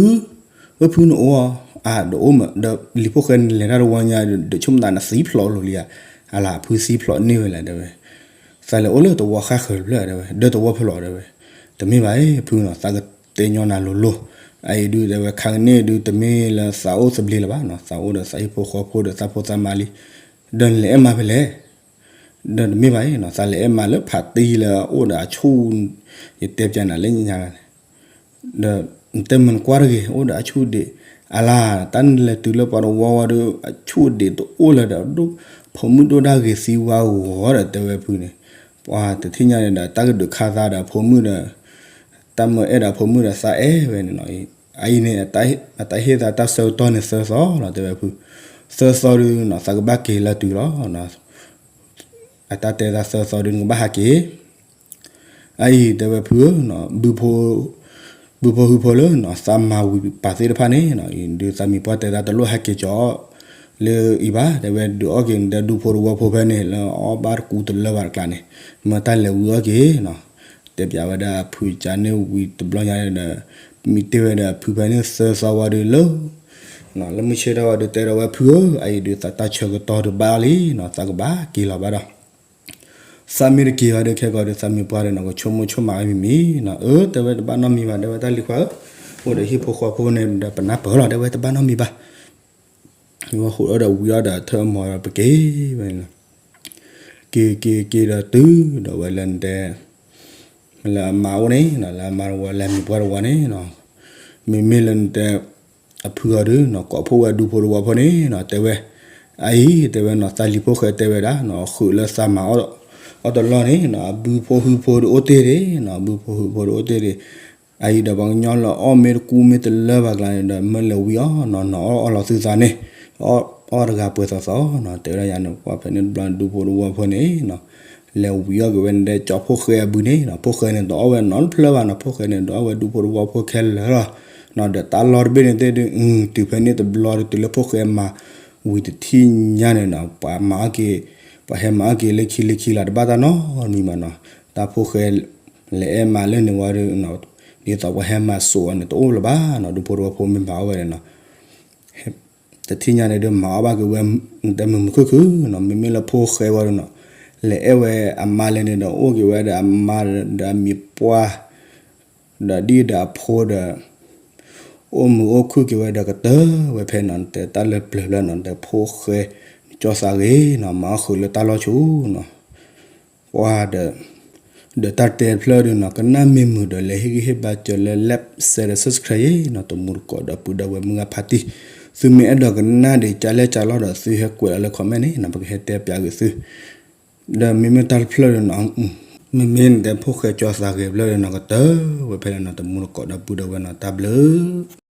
ဝ့ၢ်ဖုနအိၣ်ဧါ, အါ ဒီးအိၣ်မး ဒီးလံၤဖိၣ်ဃဲန့ၣ်လဲၤတၢ်တဝီညါ ဒီးဆိကမိၣ်သးနသံဖျိးလိာ်လံဧါ, အလၢအဖုသံဖျိးန့ၢ်ဝဲလဲၣ် တဲဝဲ, သးလဲၤအိၣ်လၢသဝီဃါဃၢၤတဖျၢၣ် တဲဝဲ ဒီးသဝီဖဲလီၤ တဲဝဲ, တမ့ၢ်ဘၣ်အံၤ ဖုနီၤ သးကတဲညီနၤလိၤလိၤ, အအံၤဒုး တဲဝဲ ခါကန့ၣ်ဒုး တမ့ၢ်လၢသးအိၣ်သဘျ့လၢၤဘၣ်နီၤ, သးအိၣ်ဒီးသးဟံၣ်ဖိဃီဖိဒီးသးဖိသးမါလံ, ဒီးနလဲၤအဲၣ်မါဖဲလဲၣ် ဒီးတမ့ၢ်ဘၣ်အံၤနီၤ သးလဲၤအဲၣ်မါလၢဖးတံၢ်လၢအအိၣ်ဒီးအဆူၣ်, ယတဲပျးနၤလၢညါန့ၣ်, ဒီးနတဲမ့ၢ်နကွၢ်တဂ့ၤ အိၣ်ဒီးအဆူၣ်ဒံး, အလါ တၢ်နလဲၤတုၤလၢပှၤတဝီဝံၤဒီး အဆူၣ်ဒံးတအိၣ်လၢၤဒီး ဖိမုၣ်ဒိၣ်ဒၣ်ဂ့ၤသံဝါဂီၤဒီး တဲဝဲဖုန့ၣ်, ပှၤတထံၣ်ညါန့ၣ်ဒီး တၢ်ကဒုးခါသးဒီးဖိမုၣ်ဒီး တၢ်မၢအဲၣ်ဒိးဖိမုၣ်ဒီးသးအဲၣ်ဝဲန့ၣ်လီၤ, အအံၤန့ၣ် အတၢ်ဟ့ၣ်သးတၢ်ဆၢကတီၢ်န့ၣ်သၢသီလီၤ တဲဝဲဖု, သၢသီဒုးနီၤ သးကဘၣ်က့ၤလၢတုၤလီၤ အတၢ်တဲသးသၢသီဒုး နကဘၣ်ဟးက့ၤ, အအံၤ တဲဝဲဖုဧၢ, ဘုဖိဟုဖိလၢနီၤ သးမၤဝံၤပာ်သ့ၣ်တဖၣ်န့ၣ်နီၤ အံၤဒုးသးမံၤပှၢ်တဲသးတလိၣ်ဟဲက့ၤကၠီ လၢအံၤဘၣ်, တဲဝဲဒုးအီၣ်က့ၤနတဲဒူဖိတဝီဖိဖဲန့ၣ် လၢအီၣ်ဘၣ်တကူတလၢဘၣ်တကျါန့ၣ် မ့ၢ်တၢ်လဲၤဝံၤအီၣ်က့ၤနီၤ, တဲပျးဝဲဒၣ်အဖုကၠါန့ၣ်ဝံၤတဘျီညါဒီး မံတ့ၢ်ဝဲဒီးအဖုဖဲန့ၣ်သၢသီဝံၤဒီးလၢ လၢမုၢ်ဆ့ၣ်ထီၣ်ဝံၤဒီးတဲဒီးဝဲဖုဧၢ, အအံၤဒုးသးတၢ်ဆၢကတီၢ်တဘၣ်လံနီၤ သးကဘၣ်က့ၤလီၤဘၣ်ဒီး သးမ့ၢ်တက့ၤဘၣ်ဒီး ခဲကီးဒီးသးမံၤပှၢ်ဒီးနီၤ ကဆိကမိၣ်ဆိကမးဝဲမံၤမံၤနီၤ, အၢ တဲဝဲတဘၣ်နီတမံၤဘၣ် တဲဝဲတၢ်လံၤခွါဧၢ, အိၣ်ဒီးဟံၣ်ဖိဃီဖိန့ၣ်ဒီးပနၢ်ပၢၢ်လီၤ တဲဝဲတဘၣ်နီတမံၤဘၣ် ဝဲဃိးဒီးဝံၤဒီးထၢအမီၤဒီးပက့ၤဝဲန့ၣ်လီၤ, က့ၤက့ၤက့ၤဒီးတုၤဒီးဝဲလၢနတဲ လၢအမါအိၣ်န့ၣ်နီၤ လၢအမါတဝီ လၢအမံၤပှၢ်တဝီန့ၣ်နီၤ, မ့မ့ၢ်လၢနတဲ အဖုအီၤဒုးနီၤ ကိးဖှိၣ်ဝဲဒူဖိတဝီဖိန့ၣ်နီၤ တဲဝဲ, အအံၤ တဲဝဲနီၤ သးလံၤဖိၣ်ဃဲတဲဝဲဒၣ်နီၤ ဃုာ်လၢသးမၤအီၣ် အီၣ်တလီၢ်န့ၣ်နီၤ အဘုဖိဟုဖိဒုးအိၣ်တ့ၢ်ဒံးနီၤ အဘုဖိဟုဖိဒုးအိၣ်တ့ၢ်ဒံး အအံၤဒီးပှၤကညီလၢအီၣ်မ့ၢ်တကူမ့ၢ်တလၢဘၣ်ကျါန့ၣ်ဒီး မ့ၢ်လဲၤဝံၤအီၣ်နီၤ နီၤအီၣ်အီၣ်လီၤသုသးန့ၣ် အီၣ်တဂၤပှဲၤသီသီနီၤ တဲဝဲဒၣ်ယၤန့ၣ် ပှၤဖဲန့ၣ်တဘျီဒူဖိတဝီဖိန့ၣ်နီၤ လဲၤဝံၤအီၣ်က့ၤဝဲန့ၣ်ဒီး ကၠီဖိၣ်ဃဲအဘုန့ၣ်နီၤ ဖိၣ်ဃဲန့ၣ်တအီၣ်ဝဲနီတဖျၢၣ်ဘၣ်နီၤ ဖိၣ်ဃဲန့ၣ် တအီၣ်ဝဲဒူဖိတဝီဖိခဲလၢာ်လီၤနီၤ ဒီးတၢ်လီၢ်တဘ့ၣ်န့ၣ်သ့ၣ်ဒုး တုၤဖဲန့ၣ်တဘျီဒုး တုၤလၢဖိၣ်ဃဲမၤဝံၤတထံၣ်ညါန့ၣ်နီၤ ပှၤမၤအီၣ်က့ၤ ပှၤဟဲမၤအီၣ်က့ၤလၢခံလၢခံလီၤတဘၣ်တၢ်နီတမံၤဘၣ်နီၤ တၢ်ဖိၣ်ဃဲ လဲၤအဲၣ်မၤလၢန့ၣ်ဝံၤဒီး ဒ်သိးပှၤဟဲမၤစိာ်အီၤန့ၣ် တအိၣ်လၢၤဘၣ်နီၤ ဒူဖိတဝီဖိမ့ၢ်မၤအီၣ်ဝဲန့ၣ်နီၤ တထံၣ်ညါန့ၣ်ဒီး မၤအီၣ်ဘၣ်က့ၤဝဲ တမုာ်မုာ်ခုၣ်ခုၣ်နီၤ မ့မ့ၢ်လၢဖိၣ်ဃဲဝံၤဒီးနီၤ လဲၤအဲၣ်ဝဲအမါလဲၣ်န့ၣ်ဒီး အိၣ်က့ၤဝဲဒီးအမါဒီးအမံၤပှၢ် ဒီးဒ်ဒီးအဖိဒီး အိၣ်မုာ်အိၣ်ခုၣ်က့ၤဝဲဒီးကတၢၢ်ဝဲဖဲနီၤ တဲတၢ်လၢပျၢၤဖျၢၣ်နီၤ တဲဖိၣ်ဃဲ ကၠီသးဂ့ၤနီၤ မၤအီၣ်ဃုာ်လၢတၢ်လီၢ်ဆူနီၤ ပှၤဒီး ဒီးတၢ်တဲတဖျၢၣ်ဒုးနီၤ ကနၣ်မ့ၢ်မုာ်ဒီး လဲၤဟ့ၣ်ဂံၢ်ဟ့ၣ်ဘါစၢၤလၢ like share ဒီး subscribe နီၤ တမူတကိးဒီပုၢ်ဒီဝဲၢ်မုၢ်ဂၤဖါတံၢ် သုမ့ၢ်အဲၣ်ဒိးကနၣ်ဒံးကလဲၣ်ကလီဒီး သုဟဲကွဲးလီၤလၢ comment န့ၣ်နီၤ ပကဟဲတဲပၠးဂ့ၤသု ဒီးမ့မ့ၢ်တၢ်တဖျၢၣ်ဒုးနီၤ မ့မ့ၢ်နတဲဖိၣ်ဃဲကၠီသးဂ့ၤတဖျၢၣ်ဒုးနီၤ ကတၢၢ်ဝဲဖဲန့ၣ်နီၤ တမူတကိးဒီပုၢ်ဒီဝဲၢ်နီၤ တၢ်ဘျုး